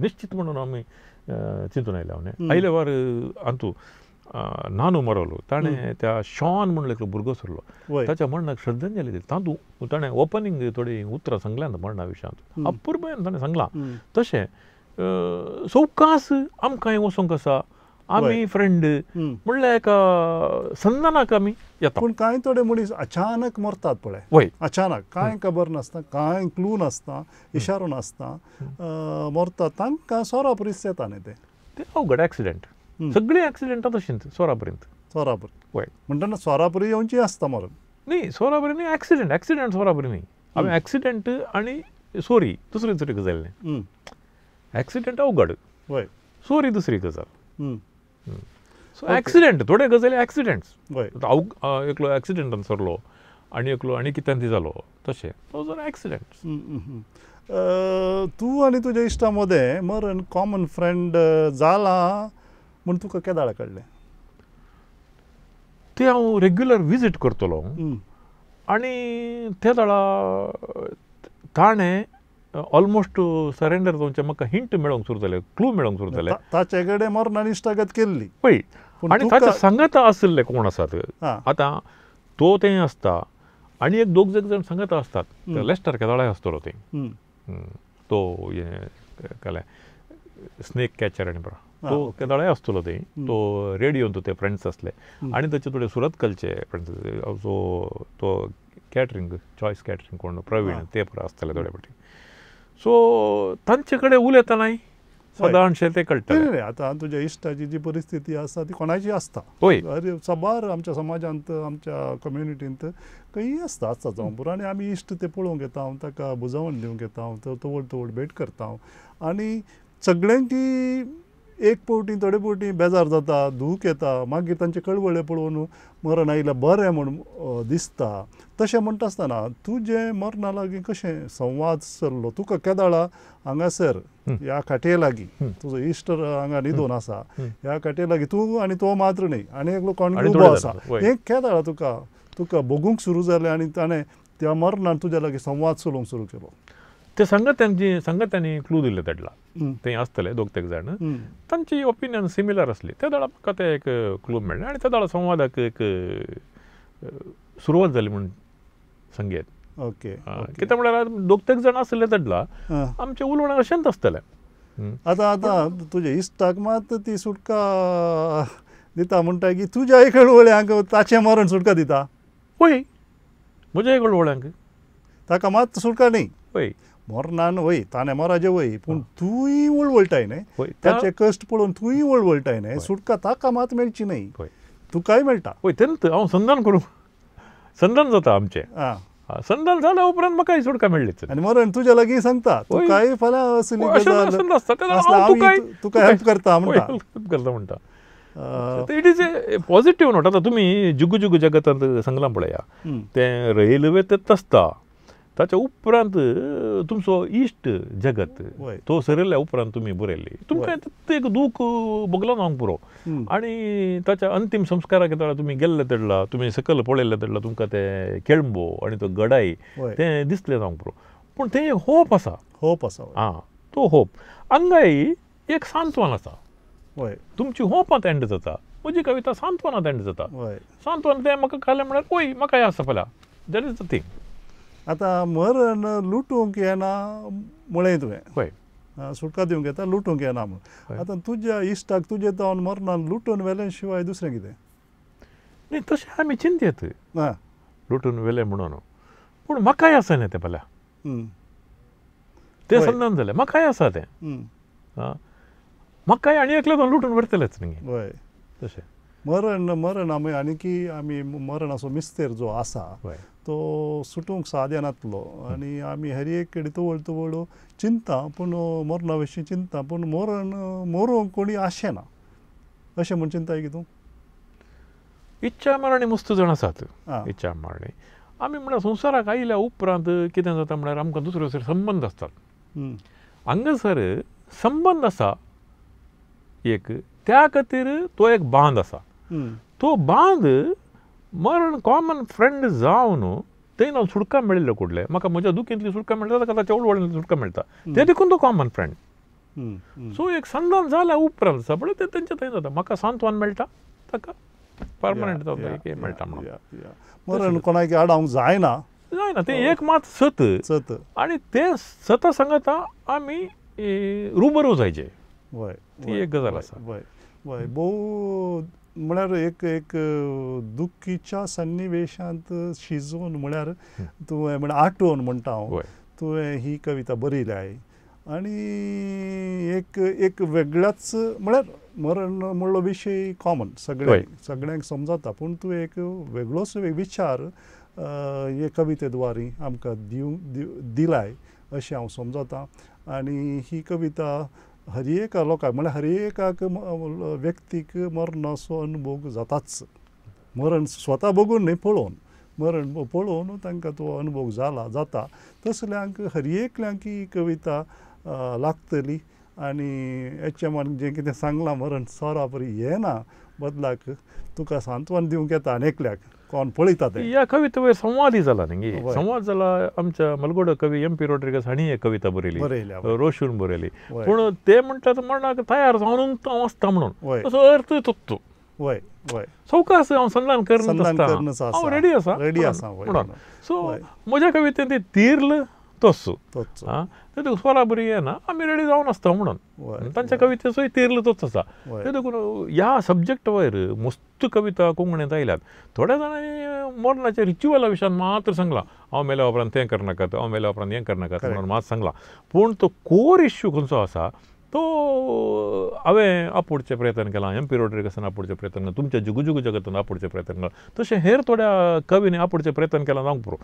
निश्चित म्हणून आमी चिंतून आयल्या न्ही. आयले वार अंतू नानू मरवलो ताणें त्या शॉन म्हणून एकलो भुरगो सरलो ताच्या मरणाक श्रद्धांजली दिली. तातूंत ताणें ओपनींग थोडीं उतरां सांगल्यांत मरणा विशयांत अपुरबायेन ताणें सांगलां. तशें सवकास आमकां वचोंक आसा आमी फ्रेंड म्हणल्यार एका संधानाक आमी येता. पूण कांय थोडे मनीस अचानक मरतात पळय. वय अचानक कांय खबर नासता, कांय क्लू नासता, इशारो नासता मरतात. तांकां सोरापरीच येता न्ही ते ते अवघड एक्सिडेंट. सगळीं एक्सिडेंटां तशींच सोरापरींत. सोरापरी वय म्हणटना सोरापरी येवची आसता मरण न्ही. सोरापरी न्ही एक्सिडेंट, एक्सिडेंट सोरापरी न्ही. आमी एक्सिडेंट आनी सोरी दुसरी दुसरी गजाल न्ही. एक्सिडेंट अवघड वय, सोरी दुसरी गजाल. सो एक्सिडेंट थोडे गजाली एक्सिडेंट्स. एकलो एक्सिडेंटान सरलो आनी एकलो आनी कित्यान ती जालो तशें those are accidents. तूं आनी तुज्या इश्टा मदें मरण कॉमन फ्रेंड जाला म्हूण तुका केदाळा कळ्ळें? ते हांव रेग्युलर विजीट करतलो आनी ते वेळा ताणें ऑलमोस्ट सरेंडर जावचें म्हाका हिंट मेळोंक सुरू जालें, क्लू मेळोंक सुरू जालें. ताचे कडेन मरणान इश्टागत केल्ली पळय आनी ताच्या सांगाता आशिल्ले कोण आसात आतां तो तें आसता आनी एक दोग जाण सांगाता आसतात. लेस्टर केदाळाय आसतलो ते तो हें केलें स्नेक कॅचर आनी बरो तो केदाळाय आसतलो ते तो रेडियोन ते फ्रेंड्स आसले आनी ताचे थोडे सुरतकलचे फ्रेंड्स सो तो कॅटरींग चॉयस कॅटरींग कोण प्रवीण ते पुरो आसतले थोडे फावटी. सो तांचे कडेन उलयतनाय सदांशें तें कळटा. आतां तुज्या इश्टाची जी परिस्थिती आसा ती कोणाची आसता. हय साबार आमच्या समाजांत आमच्या कम्युनिटींत खंयी आसता आसता जावं पुरो. आनी आमी इश्ट ते पळोवंक येता, ताका बुजावण दिवंक येता, तवळ तवळ भेट करता आनी सगळ्यांची एक फावटी थोडे फावटी बेजार जाता, दूख येता, मागीर तांचे कळवळे पळोवन मरण आयिल्लें बरें म्हूण दिसता. तशें म्हणटा आसतना तुजें मरणा लागीं कशें संवाद चल्लो? तुका केदाळा हांगासर ह्या खाटये लागीं तुजो इश्ट हांगा न्हिदून आसा, ह्या खाटये लागीं तूं आनी तो मात्र न्ही आनी एकलो कोण उबो आसा, हें केदाळा तुका तुका भोगूंक सुरू जालें आनी ताणें त्या मरणान तुज्या लागीं संवाद चलोवंक सुरू केलो? ते सांगत्यांची सांगत्यांनी क्लू दिल्ले तेडला ते आसतले दोग तेग जाण तांची ओपिनियन सिमिलर आसली. त्या वेळार म्हाका ते एक क्लू मेळ्ळें आनी त्या वेळार संवादाक एक सुरवात जाली म्हूण सांगयेत. ओके कित्याक म्हळ्यार दोग तेग जाण आसले तेडला आमचें उलोवणें अशेंच आसतलें. आतां आतां तुज्या इश्टाक मात ती सुटका दिता म्हणटा की तुज्या कळवळ्यांक ताचें मरण सुटका दिता? वय म्हज्या कळवळ्यांक ताका मात सुटका न्ही. वय मरणान वय ताणें मराचें वय पूण तूंय वळवळटाय न्ही, ताचे कश्ट पळोवन तूंय वळवळटाय न्ही, सुटका ताका मात मेळची न्ही, तुकाय मेळटा. वय तेन्ना हांव संधान करूं संधान जाता आमचें. संधान जाल्या उपरांत म्हाकाय सुटका मेळ्ळीच. आनी मरण तुज्या लागीं सांगता तुकाय फाल्यां असली गजाल तुका हेल्प करता म्हणटा, हेल्प करता म्हणटा. It is a positive note. आतां तुमी जुगू जुगू जगतांत सांगलां पळया तें रेल्वे तेच आसता ताच्या उपरांत तुमचो इश्ट जगत तो सरिल्ल्या उपरांत तुमी बरयल्ली तुमकां एक दूख भोगला जावंक पुरो. आनी ताच्या अंतीम संस्काराक वेळार तुमी गेल्ले तेडला तुमी सकयल पळयल्ले तेडला तुमकां तें केळंबो आनी तो गडाय तें दिसलें जावंक पुरो. पूण तें होप आसा, होप आसा. आं तो होप हांगाय एक सांत्वन आसा. तुमची होपांत एंड जाता, म्हजी कविता सांत्वनांत एंड जाता. सांत्वन तें म्हाका खालें म्हळ्यार वय म्हाका हें आसा फाल्यां, that is the thing. आतां मरण लुटूंक येना म्हळें तुवें, हय सुटका दिवंक येता लुटूंक येना म्हूण. आतां तुज्या इश्टाक तुजे जावन मरणान लुटून व्हेलें शिवाय दुसरें कितें? न्ही तशें आमी चिंतयत लुटून व्हेलें म्हणून, पूण म्हाकाय आसा न्ही तें फाल्यां तें संदान जालें म्हाकाय आसा तें, म्हाकाय आनी एकलें जावन लुटून व्हरतलेच न्ही. हय तशें मरण मरण आमी आनीकी आमी मरणाचो मिस्तेर जो आसा तो सुटूंक साध्य नातलो आनी आमी हर एक कडेन तवळ तवळ चिंता पूण मरणा विशीं चिंता पूण मरण मरूंक कोणी आशेना अशें म्हूण चिंताय की तूं? इच्छा मरणी मस्त जाण आसात. इच्छा मरणी आमी म्हळ्यार संवसाराक आयिल्ल्या उपरांत कितें जाता म्हळ्यार आमकां दुसरे दुसरे संबंद आसतात. हांगासर संबंद आसा एक त्या खातीर तो एक बांद आसा. तो बांद मरण कॉमन फ्रेंड जावन तें सुटका मेळिल्ले कुडले म्हाका म्हज्या दुखींतली सुटका मेळटा ताका ताच्या उडवळींतली सुटका मेळटा ते देखून तो कॉमन फ्रेंड. सो एक संधान जाल्या उपरांत आसा पळय तें तेंचे थंय जाता म्हाका सांत्वन मेळटा ताका परमनंट जाता मेळटा म्हणून. मरण कोणाक आडावंक जायना जायना तें एक मात सत सत आनी तें सता सांगता आमी रुबरू जायचे ती एक गजाल आसा. वय वय भोव म्हळ्यार एक एक दुखीच्या सन्निवेशांत शिजोवन म्हळ्यार तुवें म्हळ्यार आठोवन म्हणटा हांव तुवें ही कविता बरयल्या आनी एक एक वेगळ्याच म्हळ्यार मरण म्हणलो विशय कॉमन सगळ्यांक सगळ्यांक समजता पूण तूं एक वेगळोच विचार हे कविते द्वारे आमकां दिलाय अशें हांव समजता. आनी ही कविता हर एका लोकांक म्हळ्यार हर एकाक व्यक्तीक मरणाचो अनुभव जाताच. मरण स्वता बघून न्हय पळोवन मरण पळोवन तांकां तो अनुभव जाला जाता तसल्यांक हर एकल्यांक ही कविता लागतली. आनी एच एमान जें कितें सांगलां मरण सोरा परी येना बदलाक तुका सांत्वन दिवंक येता आनी एकल्याक कोण पळयता तें. ह्या कविते वयर संवादय जाला न्ही, संवाद जाला. आमच्या मलगोडो कवी एम पी रॉड्रिगस हांणी एक कविता बरयली रोशून बरयली पूण ते म्हणटात मरणाक तयार जावन हांव आसता म्हणून तसो अर्थ तोच वय वय सवकास हांव संधान करून हांव रेडी आसा रेडी आसा म्हणून. सो म्हज्या कवितेन ते तीर्ल तोच ते तुका स्वरा बरी येना आमी रेडी जावन आसता म्हणून तांच्या कवितेचोय तीर्ल तोच आसा. ते देखून ह्या सब्जेक्ट वयर मस्त कविता कोंकणींत आयल्यात. थोड्या जाणांनी मरणाच्या रिच्युअला विशयान मात्र सांगलां हांव मेल्या उपरांत तें करनाकात हांव मेल्या उपरांत हें करनाकात म्हणून मात सांगलां पूण तो कोर इश्यू खंयचो आसा तो हांवें आपोडचें प्रयत्न केलां. एम पी रॉड्रिगसान आपोडचें प्रयत्न केलां, तुमच्या जुगुजुगू जगतान आपोडचें प्रयत्न केलां, तशें हेर थोड्या कवींनी आपोडचें प्रयत्न केलां जावंक पुरो.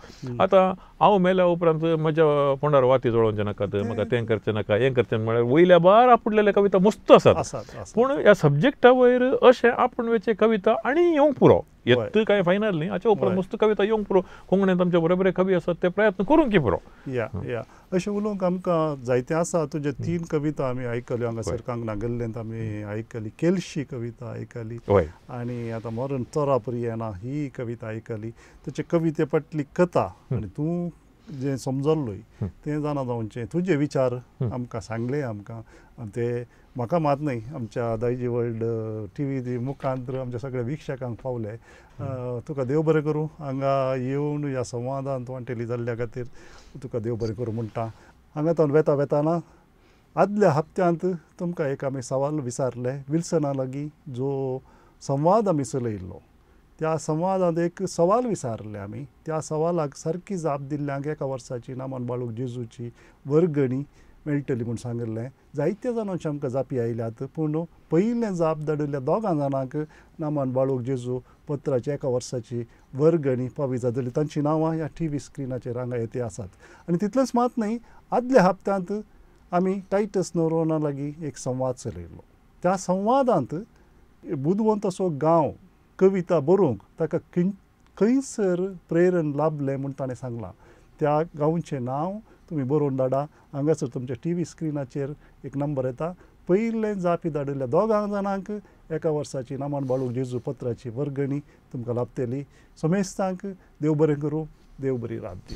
आतां हांव मेल्या उपरांत म्हज्या फोंडार वाती जळोवचें नाकात म्हाका तें करचें नाका हें करचें म्हळ्यार वयल्या बार आपुडलेले कविता मस्त आसात पूण ह्या सब्जेक्टा वयर अशें आपूण वेचे कविता आनी येवंक पुरो येत कांय फायनल न्ही हाच्या उपरांत मस्त कविता येवंक पुरो. कोंकणींत आमचे बरे बरे कवी आसात ते प्रयत्न करूंक की पुरो. या या अशें उलोवंक आमकां जायतें आसा. तुजे 3 कविता आमी आयकल्यो हांगासर कांगणा गल्लेंत आमी आयकली, केलशी कविता आयकली आनी आतां मरण चोरा परी येना ही कविता आयकली. तुजे कविते फाटली कथा आनी तूं जें समजल्लोय तें जाणा जावचें तुजे विचार आमकां सांगले आमकां ते म्हाका मात न्हय आमच्या दायजी वर्ल्ड टीव्ही मुखांत आमच्या सगळ्या वीक्षकांक पावले. तुका देव बरें करूं हांगा येवन ह्या संवादान वांटेली जाल्ल्या खातीर तुका देव बरें करूं म्हणटा. हांगा तावन वेता वेताना आदल्या हप्त्यांत तुमकां एक आमी सवाल विचारलें विल्सना लागीं जो संवाद आमी चलयल्लो त्या संवादांत एक सवाल विचारलें आमी. त्या सवालाक सारकी जाप दिल्ल्यांक एका वर्साची नामान बाळूक जेजूची वर्गणी मेळटली म्हूण सांगिल्लें. जायत्या जाणांची आमकां जापी आयल्यात पूण पयलें जाप धाडिल्ल्या दोगां जाणांक नामान बाळूक जेजू पत्राची एका वर्साची वर्गणी पावी जातली. तांचीं नांवां ह्या टी व्ही स्क्रिनाचेर हांगा येते आसात. आनी तितलेंच मात न्हय आदल्या हप्त्यांत आमी टायटस नोरोना लागीं एक संवाद चलयलो. त्या संवादांत बुदवंत असो गांव कविता बरोवंक ताका खंयसर प्रेरण लाभलें म्हूण ताणें सांगलां. त्या गांवचें नांव तुमी बरोवन धाडा. हांगासर तुमच्या टी व्ही स्क्रिनाचेर एक नंबर येता. पयलें जापी धाडिल्ल्या दोगां जाणांक एका वर्साची नामान बाळूक जेजू पत्राची वर्गणी तुमकां लाभतली. समेस्तांक देव बरें करूं, देव बरी रात दी.